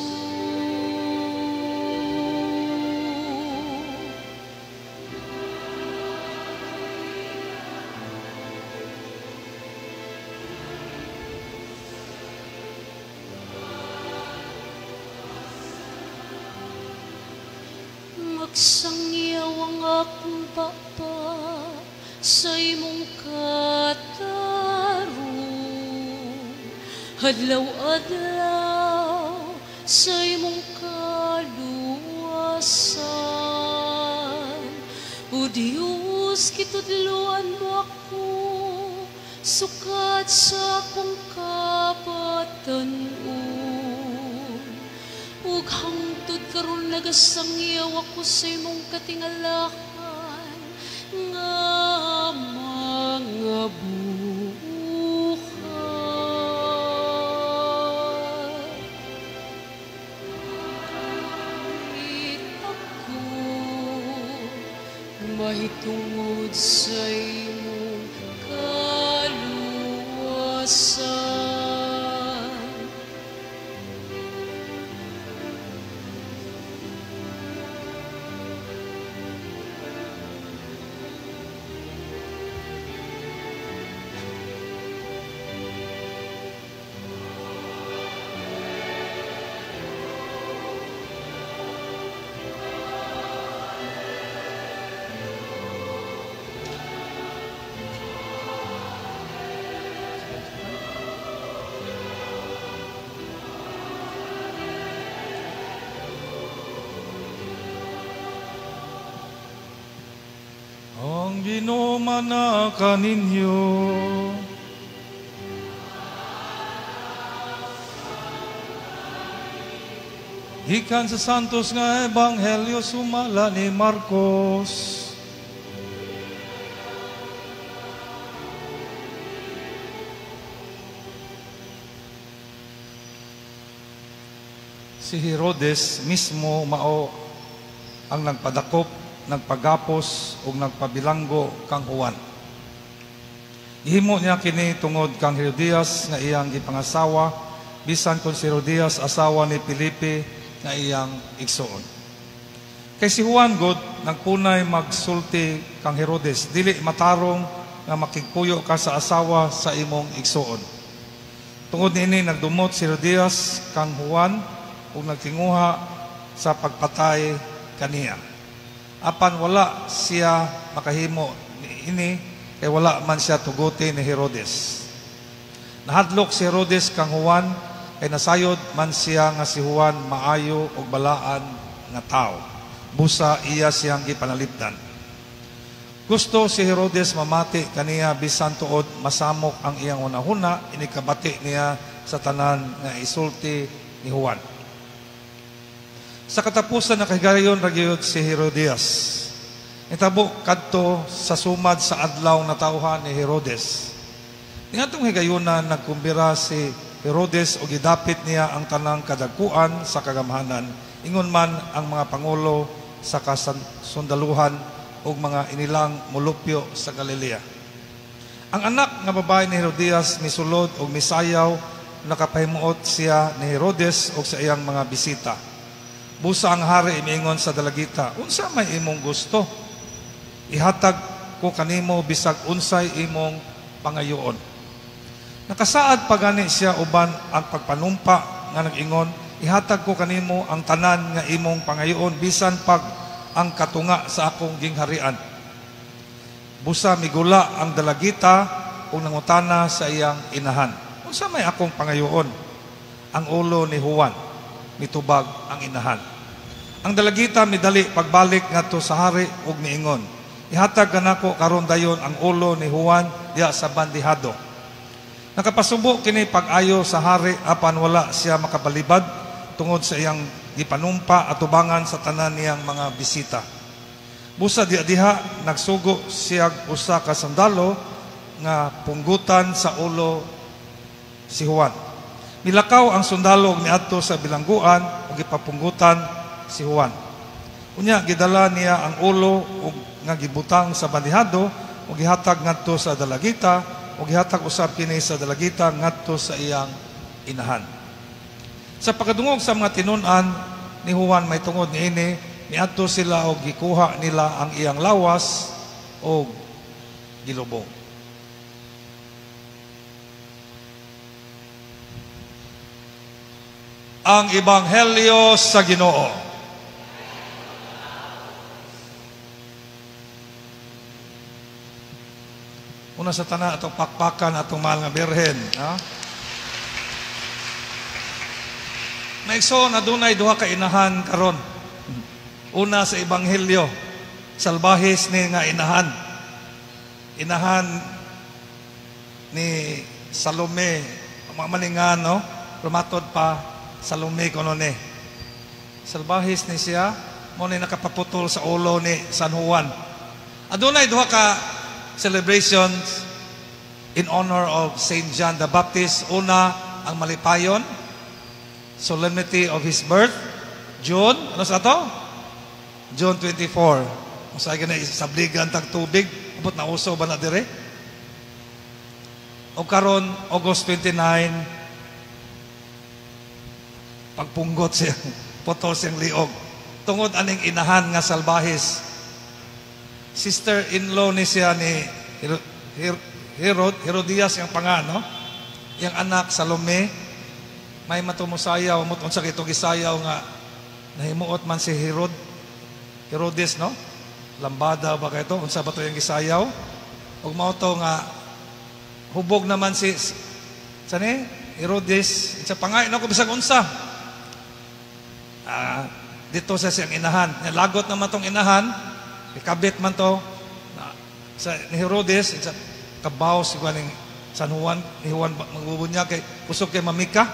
Magsangyaw ang akong papa sa imong katarong. Adlaw-adlaw sa imong kaluwasan. O Diyos, kitudloan mo ako sukat sa akong kabatan-on. Ug hangtod karon nagasangyaw ako sa imong katingalahan nga mga buhat. Ako mahitungod sa imong kaluwasan. Ang Ginoo mana kaninyo. Gikan sa Santos nga Ebanghelyo sumala ni Marcos. Si Herodes mismo mao ang nagpadakop, nagpagapos ug nagpabilanggo kang Juan. Gihimo niya kini tungod kang Herodias nga iyang gipangasawa, bisan kon si Herodias asawa ni Felipe nga iyang igsuon. Kay si Juan god nagpunay magsulti kang Herodes, dili matarong nga makigpuyo ka sa asawa sa imong igsuon. Tungod niini nagdumot si Herodias kang Juan ug nagtinguha sa pagpatay kaniya. Apan wala siya makahimo ini kay wala man siya tuguti ni Herodes. Nahadlok si Herodes kang Juan kay nasayod man siya nga si Juan maayo ug balaan nga tawo. Busa iya siyang gipanalipdan. Gusto si Herodes mamati kaniya bisan tuod masamok ang iyang hunahuna, inikabati niya sa tanan nga isulti ni Juan. Sa katapusan na kahigayon ragyod si Herodias. Nitabo kadto sa sumad sa adlaw na tawhan ni Herodes. Niadtong higayuna nagkumbira si Herodes ug gidapit niya ang tanang kadagkuan sa kagamhanan, ingon man ang mga pangulo sa kasundaluhan ug mga inilang molupyo sa Galilea. Ang anak nga babae ni Herodias misulod og misayaw, nakapahimuot siya ni Herodes og sa iyang mga bisita. Busa ang hari miingon sa dalagita, "Unsa may imong gusto? Ihatag ko kanimo bisag unsay imong pangayoon." Nakasaad pa gani siya uban ang pagpanumpa nga nag-ingon, "Ihatag ko kanimo ang tanan nga imong pangayoon bisan pag ang katunga sa akong gingharian." Busa migula ang dalagita ug nangutana sa iyang inahan, "Unsa may akong pangayoon?" "Ang ulo ni Juan," mitubag ang inahan. Ang dalagita midali pagbalik ngadto sa hari ug miingon, "Ihatag kanako karon dayon ang ulo ni Juan diha sa bandihado." Nakapasubo kini pag-ayo sa hari, apan wala siya makabalibad tungod sa iyang gipanumpa atubangan sa tanan niyang mga bisita. Busa diha nagsugo siya usa ka sundalo nga punggutan sa ulo si Juan. Milakaw ang sundalo og miadto sa bilangguan ug gipapunggutan si Juan. Unya gidala niya ang ulo ug nga gibutang sa bandihado ug gihatag ngadto sa dalagita, ug gihatag usab kini sa dalagita ngadto sa iyang inahan. Sa pagkadungog sa mga tinun-an ni Juan may tungod niini, miadto sila og gikuha nila ang iyang lawas og gilubong. Ang Ebanghelyo sa Ginoo. Una sa tanan, atong pakpakan atong mahal nga Birhen, ha? Maigsoon, adunay duha ka inahan karon. Una sa Ebanghelyo, salbahis ni nga inahan. Inahan ni Salome, mga maningan, no? Rumatod pa Salome kuno ni. Salbahis ni siya, mo ni nakapaputol sa ulo ni San Juan. Adunay duha ka celebrations in honor of Saint John the Baptist. Una, ang malipayon, solemnity of his birth, June, ano sa to? June 24. Masaya ka na sabligan tag tubig, abot na uso ba na dire? O karon August 29, pagpunggot siya, putol siyang liog. Tungod aning inahan nga salbahis. Sister-in-law ni siya ni Herodias yung panga, no? Yang anak Salome, may matumusayaw, unsa kay itong gisayaw nga nahimuot man si Herodes, no? Lambada ba kay ito? Unsa ba to yung gisayaw? Ug mao to nga hubog naman si sani Herodes sa pangay no ko bisag unsa. Dito sa siyang inahan. Lagot naman tong inahan, ikabit man to sa ni Herodes sa kabaw si ganing San Juan, ni Juan magbubunyag kay kusog kay mamika.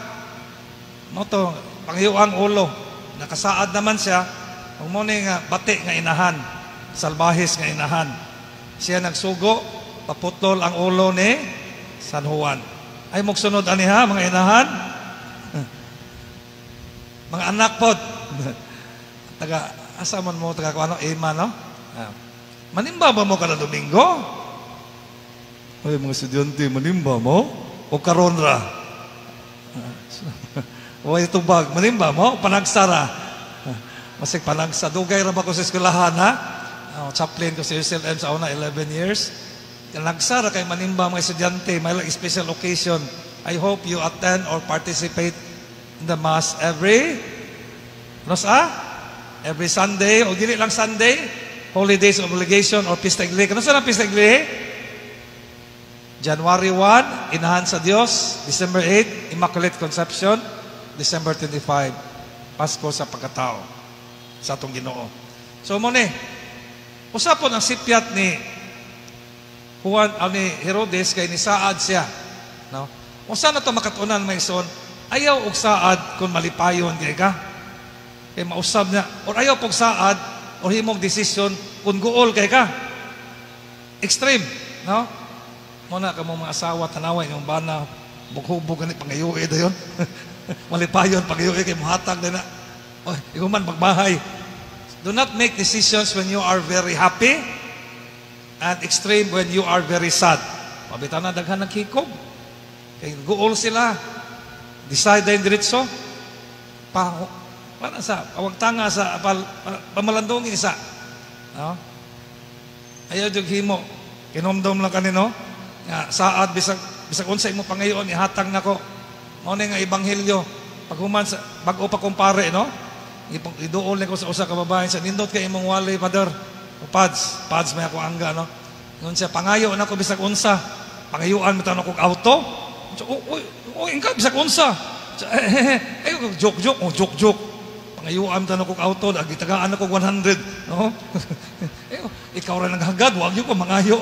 Mao to panghiuang ulo. Nakasaad naman siya. Ug mo ni nga bati nga inahan, salbahis nga inahan. Siya nagsugo, paputol ang ulo ni San Juan. Ay mugsunod ani ha mga inahan. Mga anak pod. Taga asa man mo taga kuano ema, no? Manimba ba mo kada Domingo? Ay mga estudyante, manimba mo o karon ra? O tubag, manimba mo panagsara. Masig panagsa dugay ra ba ko sa eskwelahan, ha? Chaplain ko sa UCLM sa una 11 years. Nagsara kay manimba mga estudyante, may like special occasion. I hope you attend or participate in the mass every every Sunday, o dili lang Sunday, holidays obligation or Pista Iglesia. Kano sa Pista Iglesia? January 1, Inahan sa Dios. December 8, Immaculate Conception. December 25, Pasko sa Pagkatao sa atong Ginoo. So mo ni, usapon ang sipyat ni Juan ni Herodes kay nisaad siya, no? Unsa na to makatunan may son? Ayaw og saad kung malipayon kay ka. Kay mausab niya or ayaw pog saad or himong desisyon kung guol kay ka. Extreme, no? Mo na kamo mga asawa tanawa inyong bana Bughubog gani pangayoi dayon. Malipayon pangayoi kay muhatag na. Oy, ikaw man magbahay. Do not make decisions when you are very happy and extreme when you are very sad. Pabita na daghan ng kikog. Kay guol sila. Decide dayon diretso. Pa, para sa awag tanga sa pal, pamalandongin isa. No? Ayaw jud himo. Kinomdom lang kanino nga saad bisag bisag unsa imo pangayoon ihatag nako. Mao ni nga ebanghelyo. Paghuman sa bag-o pa kumpare, no? Iduol ni ko sa usa ka babae sa nindot kay imong wali, Father. O pads, pads may ako angga, no? Ingon siya, pangayo nako bisag unsa. Pangayuan mo tanong kog auto. So, oh, oh, oh, ingka bisag unsa. So, eh, eh, eh, joke joke, oh, joke joke. Pangayuan mo tanong kog auto, gitagaan ako 100, no? Eh, ikaw ra naghagad, wag gyud ko mangayo.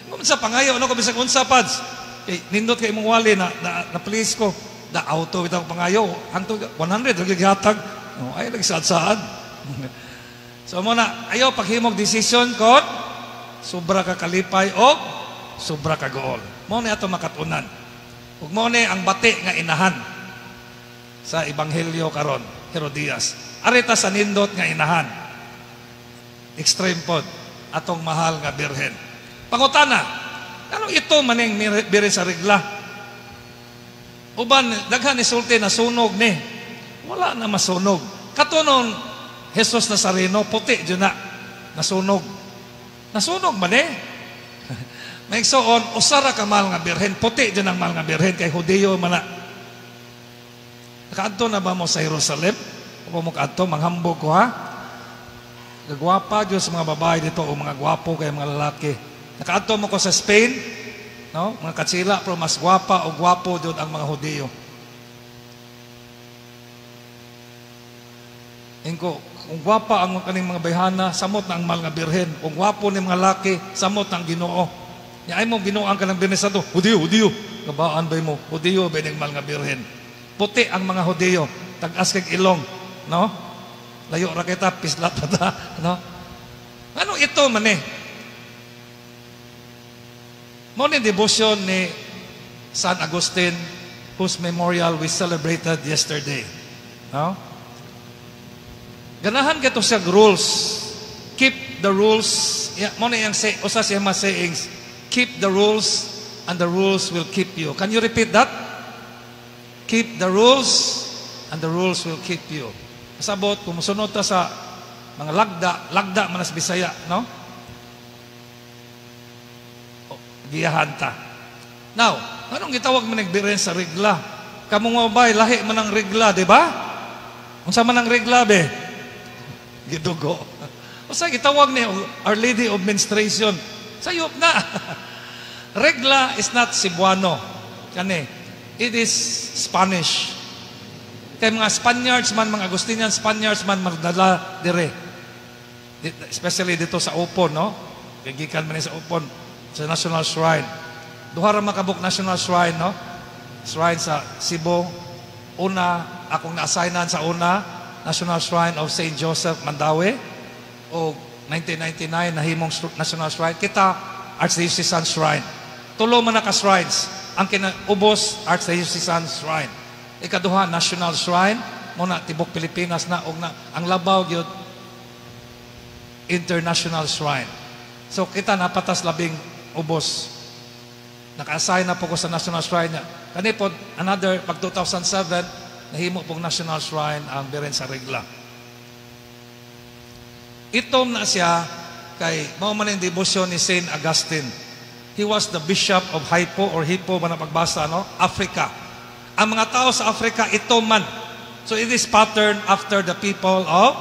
Kung sa pangayo nako bisag unsa, pads. Kay nindot kay imong wali na na, na please ko da auto bitaw pangayo hangtod 100 lagi gihatag. No, ay lagi saad-saad. So mo na ayaw paghimog decision kon sobra ka kalipay o sobra ka gool. Mo ni ato makatunan. Ug mo ni ang bati nga inahan sa ebanghelyo karon, Herodias. Arita sa nindot nga inahan. Extreme pod atong mahal nga birhen. Pangutana, anong ito maning birhen sa regla? Uban daghan ni sulti na sunog ni. Wala na masunog. Katunon Jesus Nazareno puti jud na nasunog. Nasunog man eh. May igsoon, usa ra ka mahal nga birhen, puti jud ang mahal nga birhen kay Hudiyo man na. Nakaadto na ba mo sa Jerusalem? O mo kaadto, manghambog ko ha? Gagwapa Diyos sa mga babae dito o mga gwapo kay mga lalaki. Nakaadto mo ko sa Spain, no? Mga katsila pero mas gwapa o gwapo jud ang mga Hudiyo. Ingko, kung gwapa ang kaning mga bayhana, samot na ang mahal nga birhen. Kung gwapo ni mga laki, samot na ang Ginoo. Nya ay mo Ginoo ang kanang birhen sa to, Hudiyo, Hudiyo. Kabaan ba mo? Hudiyo ba ning mahal nga birhen? Puti ang mga Hudiyo, tag-as kag ilong, no? Layo ra kita, pislat pa ta, no? Ano ito man eh? Mo ni devotion ni San Agustin, whose memorial we celebrated yesterday. No? Ganahan kato siya rules. Keep the rules. Ya, mo ni ang say, usa siya mga sayings. Keep the rules and the rules will keep you. Can you repeat that? Keep the rules and the rules will keep you. Kasabot, kung musunod ta sa mga lagda, lagda man sa Bisaya, no? O, giyahan ta. Now, anong gitawag man nagbiren sa regla? Kamong mga babae, lahi man ang regla, di ba? Unsa man ang regla, be? Gidugo. Usa gitawag ni Our Lady of Menstruation. Sayop na. Regla is not Cebuano. Kani, it is Spanish. Kay mga Spaniards man, mga Agustinian Spaniards man magdala dire. Especially dito sa Opon, no? Kay gikan man ni sa Opon, sa National Shrine. Duha ra makabuk National Shrine, no? Shrine sa Cebu. Una, akong na-assignan sa una, National Shrine of Saint Joseph Mandaue. O 1999, nahimong National Shrine. Kita, Archdiocesan Shrine. Tulo man na ka shrines. Ang kinaubos, Archdiocesan Shrine. Ikaduha, National Shrine. Muna, tibok Pilipinas na. Og na, ang labaw gyud, International Shrine. So kita napatas labing ubos. Naka-assign na po ko sa National Shrine niya. Kani po, another, pag 2007, nahimo pong National Shrine ang Birhen sa Regla. Itom na siya kay mao man ang debosyon ni Saint Augustine. He was the bishop of Hippo or Hippo man ang pagbasa, no? Africa. Ang mga tao sa Africa, itom man. So it is patterned after the people of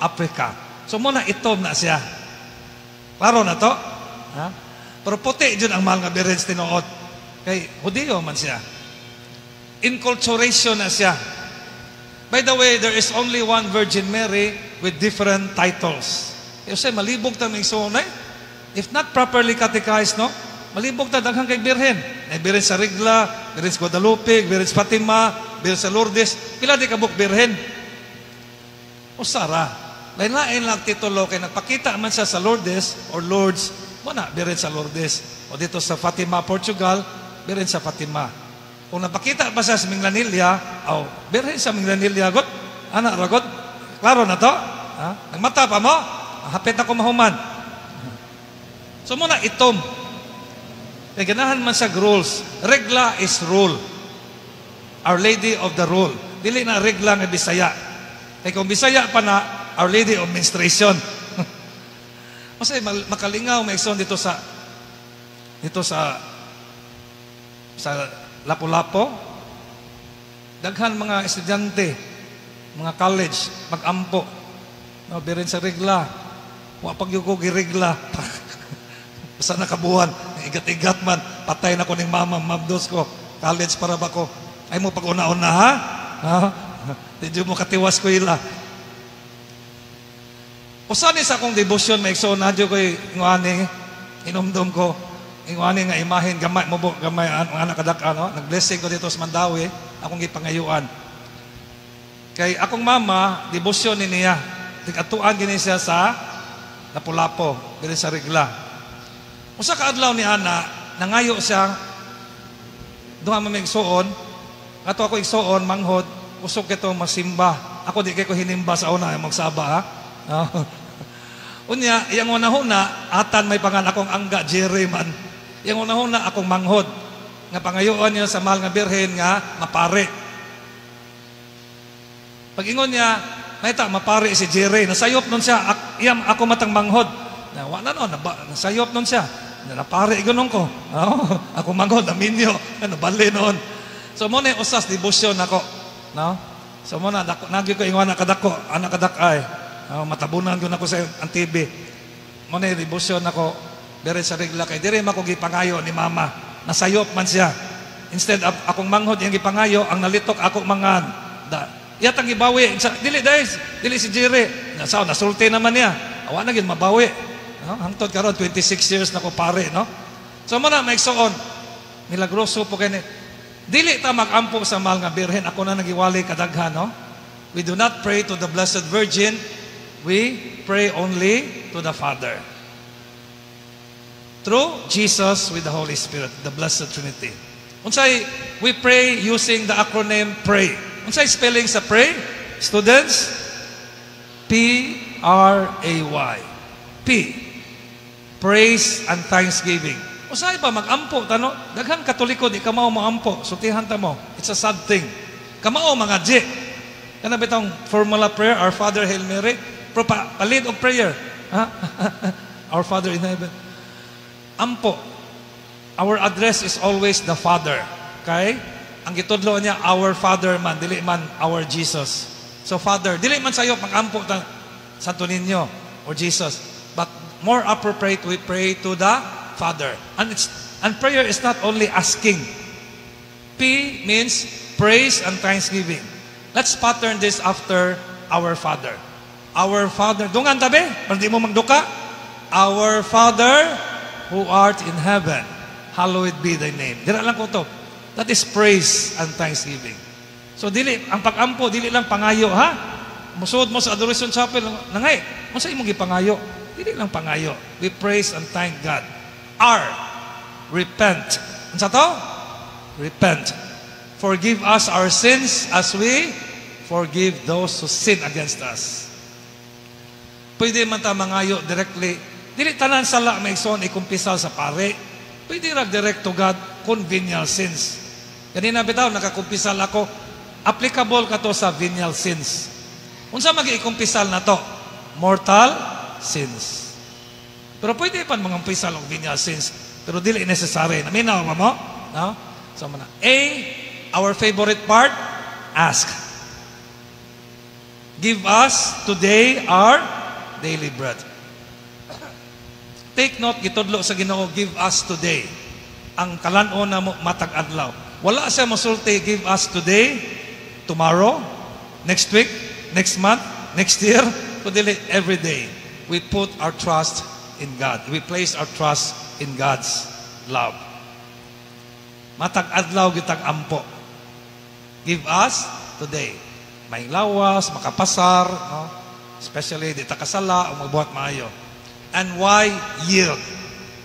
Africa. So muna itom na siya. Klaro na to? Ha? Pero puti dyan ang mahal nga birhen sa tinuod. Kay Hudiyo man siya. Inculturation na siya. By the way, there is only one Virgin Mary with different titles. Kasi malibog ta may suonay. If not properly catechized, no? Malibog ta daghang kay birhen. May birhen sa Regla, birhen sa Guadalupe, birhen sa Fatima, birhen sa Lourdes. Pila di kabuk birhen? Usara. Lain-lain lang titulo kay nagpakita man siya sa Lourdes or Lourdes, mo na birhen sa Lourdes. O dito sa Fatima, Portugal, birhen sa Fatima. Kung napakita pa siya sa Minglanilla, aw, Birhen sa Minglanilla, god, ana, ragod, klaro na to? Ha? Nagmata pa mo? Hapit na ko mahuman. So mao na itom. Kaya ganahan man sa rules. Regla is rule. Our Lady of the Rule. Dili na regla nga Bisaya. Kaya kung Bisaya pa na, Our Lady of Menstruation. Kasi makalingaw may dito sa Lapu-Lapu. Daghan mga estudyante, mga college, magampo. No, Birhen sa Regla. Wa pag ko giregla. Basta nakabuhan, igat-igat man, patay na ko ning mama, mabdos ko. College para ba ko? Ay mo pag una-una ha? Ha? Di mo katiwas ko ila. Usa ni sa akong devotion, may igsoon na ko'y nguani, inumdum ko, nguani nga imahin, gamay mo bo, gamay, ang anak kadak, ano, nag-blessing ko dito sa Mandaue, akong gipangayuan. Kay akong mama, devotion ni niya. Tigatuan gini siya sa Lapu-Lapu, dili sa Regla. Usa ka adlaw ni ana, nangayo siya, duha man may igsuon, ato ako igsuon, manghod, usog kito masimba. Ako di kay ko hinimba sa una, magsaba ha. Unya, iyang una-huna, atan may pangan akong angga, Jerry man. Iyang una-huna, akong manghod. Nga pangayuan niya sa mahal nga birhen nga mapare. Pag ingon niya, may ta, mapare si Jerry. Nasayop nun siya, iyam ako matang manghod. Na, wala no, nasayop nun siya. Na, napare ganon ko. Oh, ako manghod, naminyo. Nabali noon. So mao na usas devotion ako. No? So mao na, dako, nagi ko ingon kadako, anak kadakay. Oh, matabunan ko nako sa ang TV. Mao na devotion ako diri sa Regla kay diri man ko gipangayo ni mama. Nasayop man siya. Instead of akong manghod iyang gipangayo, ang nalitok ako mangan. Da, iyatang gibawi sa dili guys, dili si Jerry. Nasa nasulti naman niya. Awa na gid mabawi. No? Hangtod karon 26 years na ko pare, no? So mao na maigsoon. Milagroso po kay ni. Dili ta magampo sa mahal nga birhen. Ako na nagiwali kadaghan, no? We do not pray to the Blessed Virgin. We pray only to the Father. Through Jesus with the Holy Spirit, the Blessed Trinity. Unsay we pray using the acronym PRAY. Unsay spelling sa pray? Students? PRAY. P. Praise and thanksgiving. Usahay ba magampo tano? Daghang Katoliko di kamao moampo. Sultihan ta mo. It's a sad thing. Kamao mga G. Kana bitong formula prayer, Our Father, Hail Mary. Pero palit og prayer. Ha? Our Father in heaven. Ampo. Our address is always the Father. Okay? Ang gitudlo niya, our Father man, dili man our Jesus. So Father, dili man sayo pag-ampo ta Santo Niño or Jesus. But more appropriate, we pray to the Father. And prayer is not only asking. P means praise and thanksgiving. Let's pattern this after our Father. Our Father, dungan tabi, para di mo magduka. Our Father who art in heaven, hallowed be thy name. Dira lang ko to. That is praise and thanksgiving. So dili ang pag-ampo dili lang pangayo ha. Musuod mo sa Adoration Chapel nangay, unsa imong gipangayo? Dili lang pangayo. We praise and thank God. R, repent. Unsa to? Repent. Forgive us our sins as we forgive those who sin against us. Pwede man ta mangayo directly. Dili tanan sala may igsoon ikumpisal sa pare. Pwede ra direct to God kung venial sins. Kanina bitaw nakakumpisal ako, applicable ka to sa venial sins. Unsa magi ikumpisal na to? Mortal sins. Pero pwede pan mga kumpisal og venial sins, pero dili necessary. Naminaw ba mo? No? So mao na. A, our favorite part, ask. Give us today our daily bread. Take note, gitudlo sa Ginoo, give us today. Ang kalan-on na mo matag adlaw. Wala siya mosulti, give us today, tomorrow, next week, next month, next year, kundi every day. We put our trust in God. We place our trust in God's love. Matag adlaw gitag ampo. Give us today. May lawas, makapasar, no? Especially di ta kasala o magbuhat maayo. And why yield?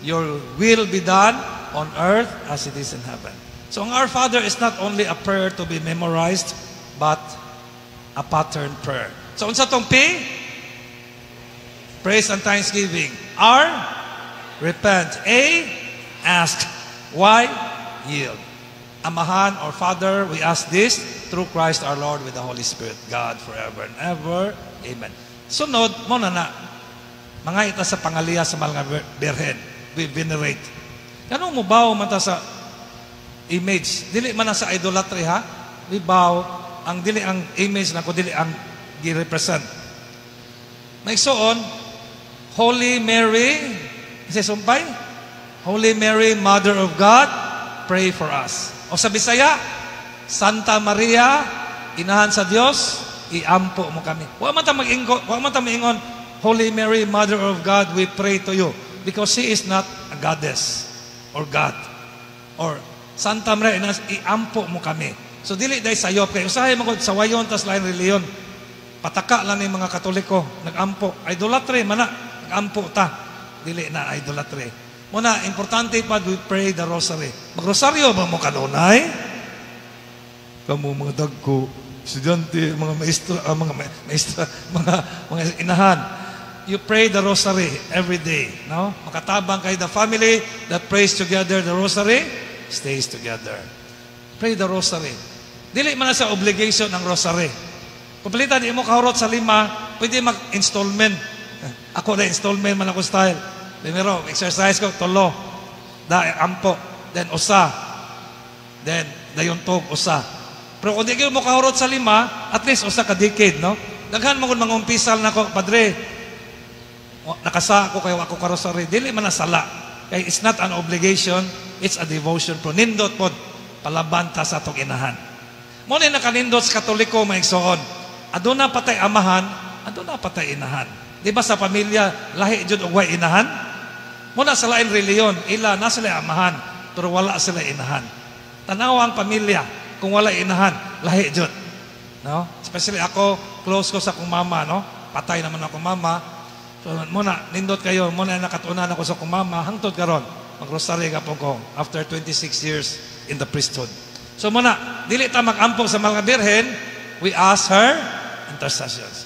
Your will be done on earth as it is in heaven. So ang Our Father is not only a prayer to be memorized, but a pattern prayer. So unsa tong P? Praise and thanksgiving. R? Repent. A? Ask. Y? Yield. Amahan or Father, we ask this through Christ our Lord with the Holy Spirit, God forever and ever. Amen. Sunod, mao na na. Mangayo ta sa pangaliya sa Mahal nga Birhen. We venerate. Kanang mo-bow man ta sa image. Dili man na sa idolatry, ha. We bow ang dili ang image na ko, dili ang gi-represent. May suon, Holy Mary, kasi sumpay, Holy Mary, Mother of God, pray for us. O sa Bisaya, Santa Maria, inahan sa Dios, iampo mo kami. Wa man ta mag-ingon, wa man ta maingon, "Holy Mary, Mother of God, we pray to you." Because she is not a goddess or God. Or Santa Maria, inahan, iampo mo kami. So dili dai sayop kay usahay man gud sawayon tas lain reliyon. Pataka lang ni mga Katoliko, nagampo. Idolatry man na, nagampo ta. Dili na idolatry. Muna, importante pa we pray the rosary. Magrosaryo ba mo kanunay? Kamo mga dagko, estudyante, mga maestra, mga maestra, mga inahan. You pray the rosary every day, no? Makatabang kay the family that prays together the rosary stays together. Pray the rosary. Dili man na sa obligation ang rosary. Kung palitan di mo kahurot sa 5, pwede mag-installment. Ako na installment man ako style. Primero, exercise ko, tulo. Da, ampo. Then, usa. Then, dayon tog, usa. Pero kung di kayo mo kahurot sa 5, at least usa ka decade, no? Daghan mo kung mga umpisal na ko, "Padre, nakasa ako kayo ako karosary." Dili man na sala. Kay it's not an obligation, it's a devotion. Pero nindot pod, palaban ta sa atong inahan. Mao ni nakanindot sa Katoliko, mga igsoon. Aduna patay amahan, aduna patay inahan. Di ba sa pamilya, lahi jud og way inahan? Muna sa lain reliyon, ila na sila amahan, pero wala sila inahan. Tanawa ang pamilya, kung wala inahan, lahi jud. No? Especially ako, close ko sa akong mama, no? Patay naman ako mama. So, muna, nindot kayo, muna nakatunan ako sa akong mama, hangtod karon, magrosary ka po ko after 26 years in the priesthood. So muna, dili ta magampo sa mga birhen, we ask her intercessions.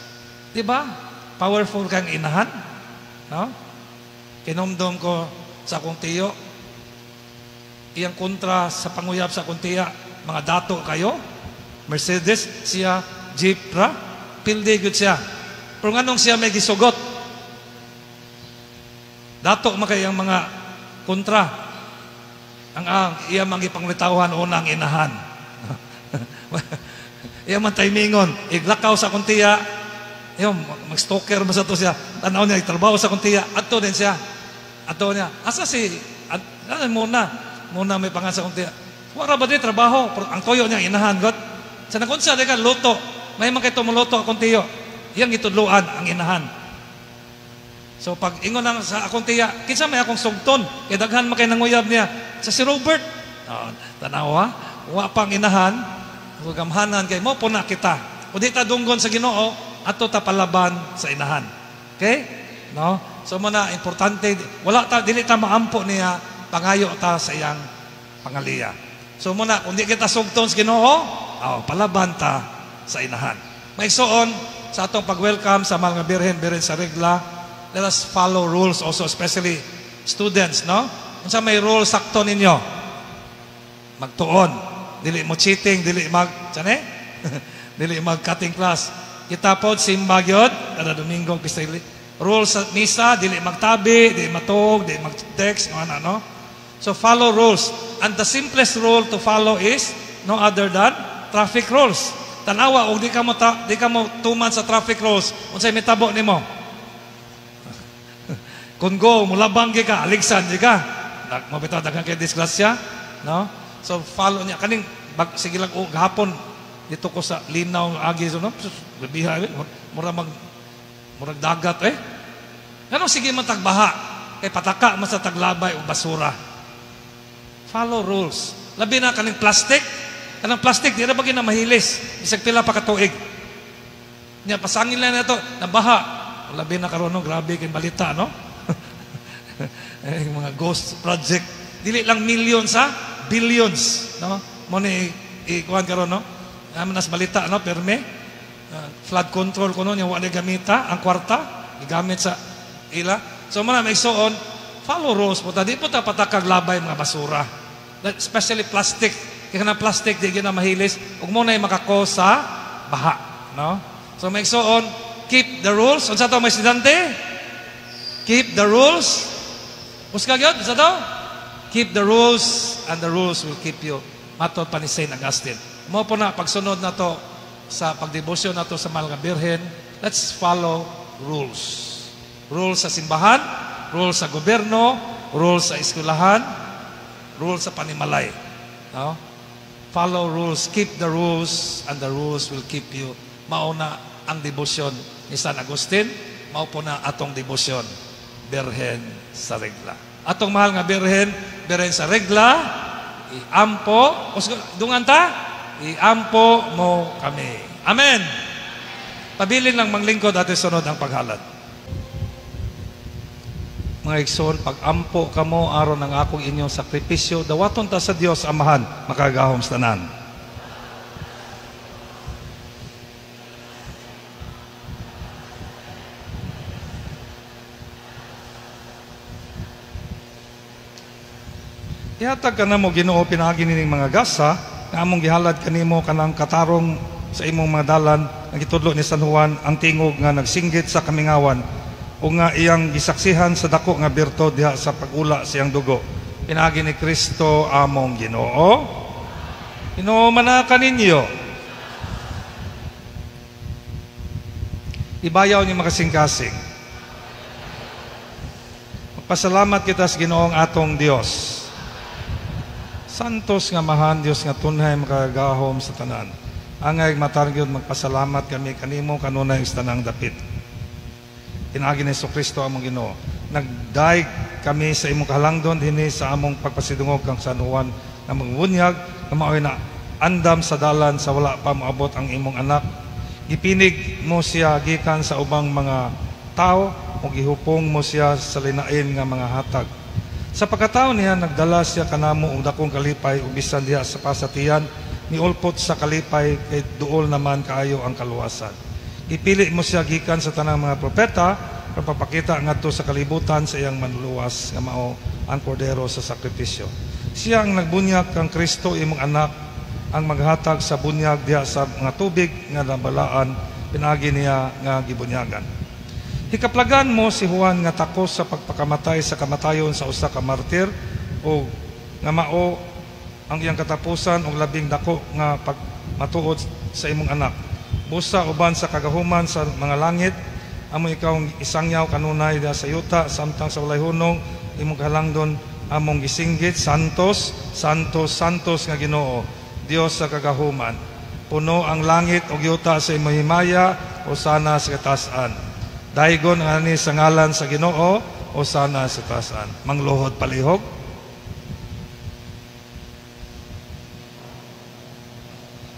Di ba? Powerful kang inahan. No? Kinumdum ko sa akong tiyo, iyang kontra sa panguyab sa akong tiya, mga dato kayo, Mercedes, siya, Jeep ra, pildi gud siya. Pero nganong siya may gisugot? Dato man kay ang mga kontra. Ang iya man gipanglitawan una ang inahan. Iya man timingon, iglakaw sa akong tiya, iyo, mag-stalker mo sa to siya. Tanaw niya, trabaho sa akong tiya, adto din siya. Adto niya. Asa si, ano muna, muna may pangan sa akong tiya. Wala ba di trabaho? Pero ang toyo niya, inahan, God. Sa nakunsa, di ka, luto. May man kay tumuluto akong tiyo. Iyang gitudluan ang inahan. So pag ingon lang sa akong tiya, "Kinsa may akong sugton? Kay daghan man kay nanguyab niya." Sa si Robert. Oh, tanawa, wa pang inahan, ug gamhanan kay mo puna kita. Kung di ta dunggon sa Ginoo, ato ta palaban sa inahan. Okay? No? So mo na importante, wala ta, dili ta maampo niya, pangayo ta sa iyang pangaliya. So mo na kung di kita sugton sa Ginoo, oh, palaban ta sa inahan. Maigsoon sa atong pag-welcome sa mga birhen, birhen sa regla, let us follow rules also, especially students, no? Unsa may rule sakto ninyo? Magtuon. Dili mo cheating, dili mag, tsane? Dili mag cutting class. Kita pod simba gyud kada Domingo pista. Rules sa misa, dili magtabi, dili matug, dili mag-text, ano, no? So follow rules. And the simplest rule to follow is no other than traffic rules. Tanawa og di ka mo tuman sa traffic rules, unsay mitabo nimo? Kung go, mulabang ka, aligsan di ka. Mo bitaw daghan kay disgrasya, no? So follow niya kaning bag, sige lang o gahapon dito ko sa Linaw agi so no. Sus, grabiha eh. Mura mag murag dagat eh. Ngano sige man tagbaha kay pataka man sa taglabay og basura. Follow rules. Labi na kaning plastic. Kanang plastic di ra ba gina mahilis bisag pila pa ka tuig. Nya pasangin lang nato nabaha. Labi na karon no, grabe kay balita, no? Eh, mga ghost project. Dili lang million sa Billions, no? Mo ni ikuan karon, no? Amo nas balita, no, perme. Flood control kuno nya wa gamita ang kwarta gigamit sa ila. So mo na may suon, follow rules po ta, di po ta patakag labay mga basura. Especially plastic. Kaya na plastic di gyud na mahilis ug mo na makako sa baha, no? So may suon, keep the rules. Unsa to mga estudyante? Keep the rules. Uska gyud unsa to? Keep the rules and the rules will keep you. Matod pa ni Saint Augustine. Mo po na pagsunod na to sa pagdebosyon na to sa Mahal nga Birhen, let's follow rules. Rules sa simbahan, rules sa gobyerno, rules sa eskwelahan, rules sa panimalay. No? Follow rules, keep the rules, and the rules will keep you. Mao na ang debosyon ni San Agustin, mao po na atong debosyon, Birhen sa Regla. Atong mahal nga Birhen, Birhen sa Regla, iampo, dungan ta, iampo mo kami. Amen. Pabilin lang manglingkod at sunod ang paghalad. Mga igsoon, pag-ampo kamo aron ang akong inyong sakripisyo, dawaton ta sa Dios Amahan, makagahom sa tanan. Ihatag ka na mo Ginoo pinaagi nining mga gasa nga among gihalad kanimo kanang katarong sa imong mga dalan nga gitudlo ni San Juan ang tingog nga nagsinggit sa kamingawan o nga iyang gisaksihan sa dako nga birto diha sa pag-ula siyang dugo. Pinaagi ni Kristo among Ginoo. Ginoo manaka ninyo. Ibayaw niyo makasing-kasing. Magpasalamat kita sa Ginoong atong Dios. Santos nga mahan Dios nga tunhay makagahom sa tanan. Angay matargyod magpasalamat kami kanimo kanunay sa tanang dapit. Pinaagi ni Jesucristo among Ginoo. Nagdaig kami sa imong kahalangdon dinhi sa among pagpasidungog kang San Juan nga magbunyag nga maoy na andam sa dalan sa wala pa moabot ang imong anak. Gipinig mo siya gikan sa ubang mga tao ug gihupong mo siya sa linain nga mga hatag. Sa pagkatao niya nagdala siya kanamo og dakong kalipay ug bisan diha sa pasatian niulpot sa kalipay kay duol naman kaayo ang kaluwasan. Ipili mo siya gikan sa tanang mga propeta aron papakita ngadto sa kalibutan sa iyang manluluwas nga mao ang kordero sa sakripisyo. Siya ang nagbunyag kang Kristo imong anak ang maghatag sa bunyag diha sa mga tubig nga nabalaan pinaagi niya nga gibunyagan. Hikaplagan mo si Juan nga takos sa pagpakamatay sa kamatayon sa usa ka martir o nga mao ang iyang katapusan og labing dako nga pagmatuod sa imong anak. Busa uban sa kagahuman sa mga langit, amo ikaw isangyaw kanunay diha sa yuta samtang sa walay hunong imong kahalangdon among gisinggit, Santos, Santos, Santos nga Ginoo, Dios sa kagahuman. Puno ang langit ug yuta sa imong himaya, hosana sa katasan. Daigon ani sa ngalan sa Ginoo, hosana sa katasan. Mangluhod palihog.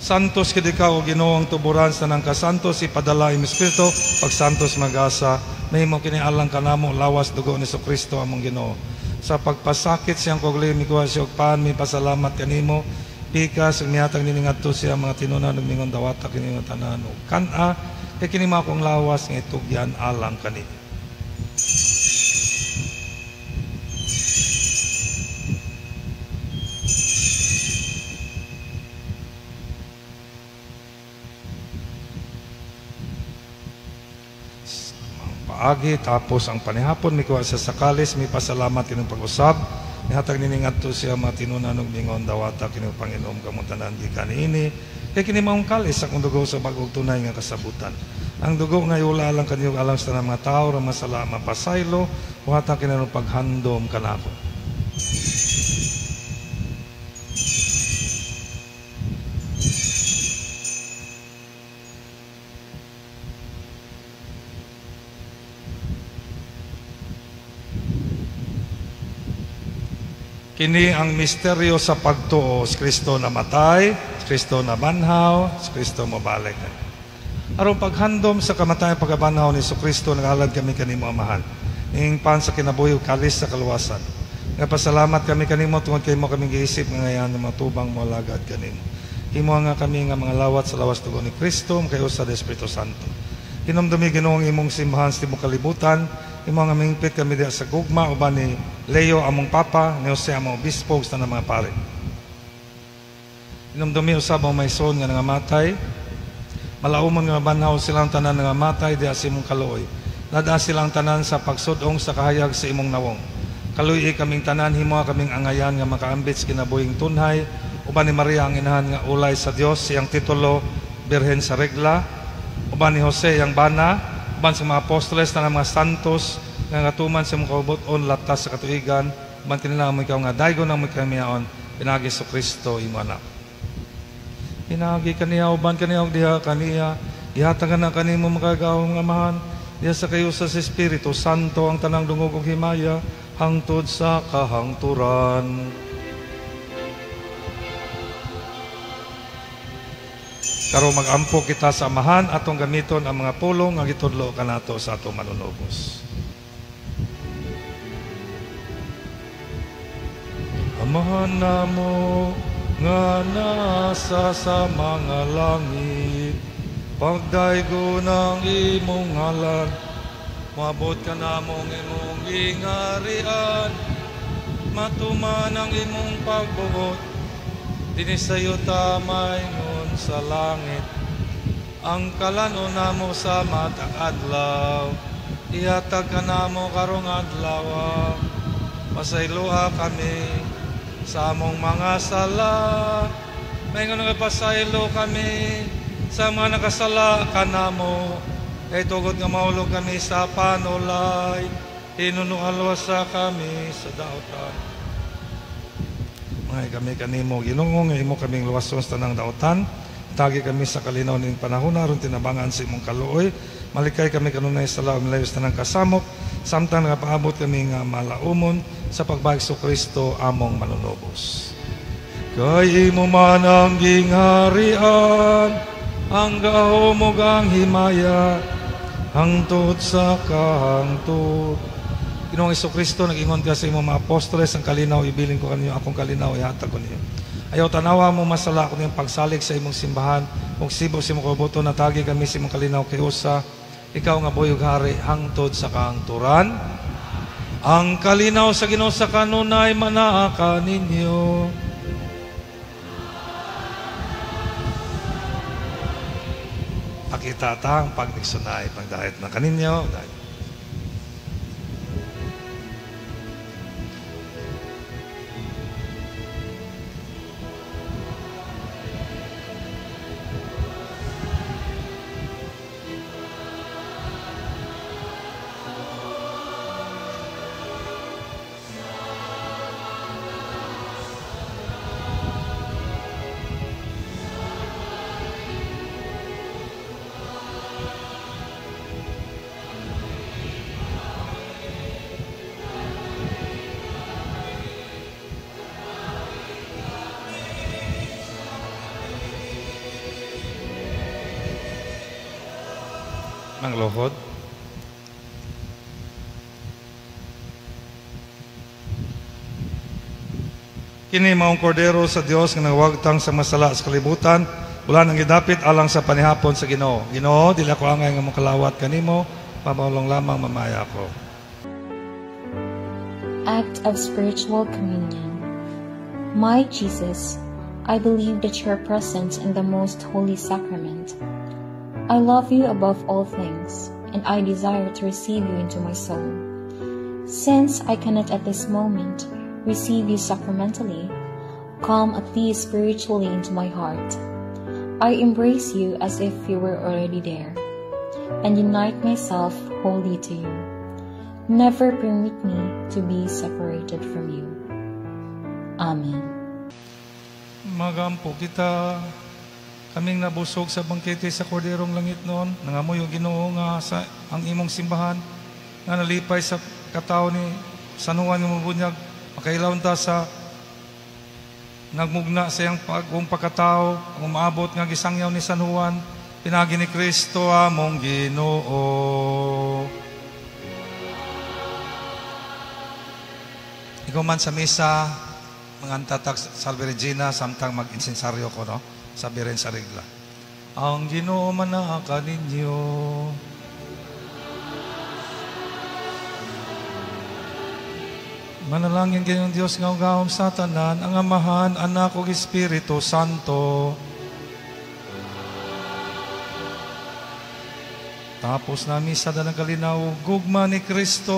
Santos kid ikaw o Ginoo ang tuburan sa nang kasantos, ipadala imong espiritu pagsantos magasa mahimo kini alang kanamo lawas dugo ni Kristo among Ginoo. Sa pagpasakit siyang kogli mikuha siya og pan, mi pasalamat kanimo pikas ug mihatag nini ngadto siya mga tinunan ug mingon dawata kini mga tanan ug kan-a kay kini mao akong lawas nga itugyan alang kaninyo. Agi tapos ang panihapon mikuha sa sakalis mi pasalamat kining pag-usab nihatag nini ngadto siya mga tinunan ug mingon dawata kini Panginoon kamong tanan gikan niini kay kini maong kalis akong dugo sa bag-ong tunay nga kasabutan. Ang dugo nga iula alang kaniyog alang sa tanang mga tawo ra masala mapasaylo buhatan kini paghandom kanako. Kini ang misteryo sa pagtuo, si Kristo namatay, si Kristo nabanhaw, si Kristo mobalik. Aron paghandom sa kamatayon pagkabanhaw ni Kristo, naghalad kami kanimo Amahan. Ning pan sa kinabuhi ug kalis sa kaluwasan. Nagpasalamat kami kanimo tungod kay mo kaming giisip nga ngayon nga matubang mo alagad kanimo. Himo nga kami nga mga lawat sa lawas dugo ni Kristo makayusa sa Espiritu Santo. Hinumdumi Ginoo ang imong simbahan sa tibuok kalibutan. Himo nga mingpit kami diha sa gugma uban ni Leo among Papa, ni Jose among Obispo ug sa tanang mga pare. Hinumdumi usab ang mayson nga nangamatay. Malaumon nga mabanhaw silang tanan nangamatay diha sa imong kaluoy. Nada silang tanan sa pagsudong sa kahayag sa imong nawong. Kaluoy kaming tanan, himoa kaming angayan nga makaambit sa kinabuhing tunhay uban ni Maria ang inahan nga ulay sa Dios, siyang titulo Birhen sa Regla, uban ni Jose ang bana, uban sa mga apostoles na mga santos nga ngatuman sa imong kaubuton latas sa katuigan, uban kanila mo ikaw nga daygon ang kamiyaon pinaagi sa Kristo imo anak. Pinaagi kaniya uban kaniya og diha kaniya ihatag na kanimo makagaw nga amahan diha sa kayo sa Espiritu Santo ang tanang dungog ug himaya hangtod sa kahangturan. Karong magampo kita sa Amahan atong gamiton ang mga pulong nga gitudlo kanato sa atong manunubos. Amahan namo nga nasa sa mga langit, pagdaygo ng imong ngalan, moabot ka namong imong gingarian, matuman ang imong pagbuot, dinhi sa yuta maingon sa langit. Ang kalanon namo sa matag adlaw, ihatag ka namo karong adlaw, pasayloa kami sa among mga sala, maingon nga pasaylo kami sa mga nakasala kanamo, kay tugod nga mahulog kami sa panulay, hinunuhalwasa kami sa dautan. Mga kami kanimo Ginoo nga imo kaming luwason sa tanang dautan, tagi kami sa kalinaw ning panahon aron tinabangan sa imong kaluoy, malikay kami kanunay sa laom layos tanang kasamok, samtang nagapaabot kami nga malaumon sa pagbalik sa Kristo among manunubos. Kay imo man ang gingharian, ang gahom ug ang himaya, hangtod sa kahangtod. Ginoong Jesucristo, nag-ingon ka sa imong mga apostoles, ang kalinaw ibilin ko kaninyo, akong kalinaw ihatag ko ninyo. Ayaw tanawa mo masala ko niyang pagsalig sa imong simbahan, ug sibo sa imong kaubuton, natagi kami sa imong kalinaw kay usa, ikaw nga buhi ug hari hangtod sa kahangturan. Ang kalinaw sa Ginoo sa kanunay manaa kaninyo. Pakita ta ang pagniksunay, pagdahit na kaninyo. Dahit. Manglohod. Kini maong kordero sa Dios nga nagwagtang sa masala sa kalibutan, wala nang gidapit alang sa panihapon sa Ginoo. Ginoo, dili ako angay nga mokalawat kanimo, pamulong lamang mamaya ako. Act of spiritual communion. My Jesus, I believe that you are present in the most holy sacrament. I love you above all things, and I desire to receive you into my soul. Since I cannot at this moment receive you sacramentally, come at least spiritually into my heart. I embrace you as if you were already there, and unite myself wholly to you. Never permit me to be separated from you. Amen. Magampo kita, kaming nabusog sa bangkete sa Korderong Langit noon, nangamoy og Ginoo nga sa ang imong simbahan, nga nalipay sa katawo ni San Juan nga mabunyag, makailawon ta sa nagmugna sa iyang pag-ung pagkatao, ang umaabot nga gisangyaw ni San Juan, pinagi ni Kristo among Ginoo. Ikaw man sa misa, manganta tag Salve Regina, samtang mag-insensaryo ko, no? Sa Birhen sa Regla. Ang Ginoo manaa kaninyo. Manalangin kayong Dios nga gahom sa tanan, ang Amahan, Anak ug Espiritu Santo. Tapos na misa dalang kalinaw, gugma ni Kristo.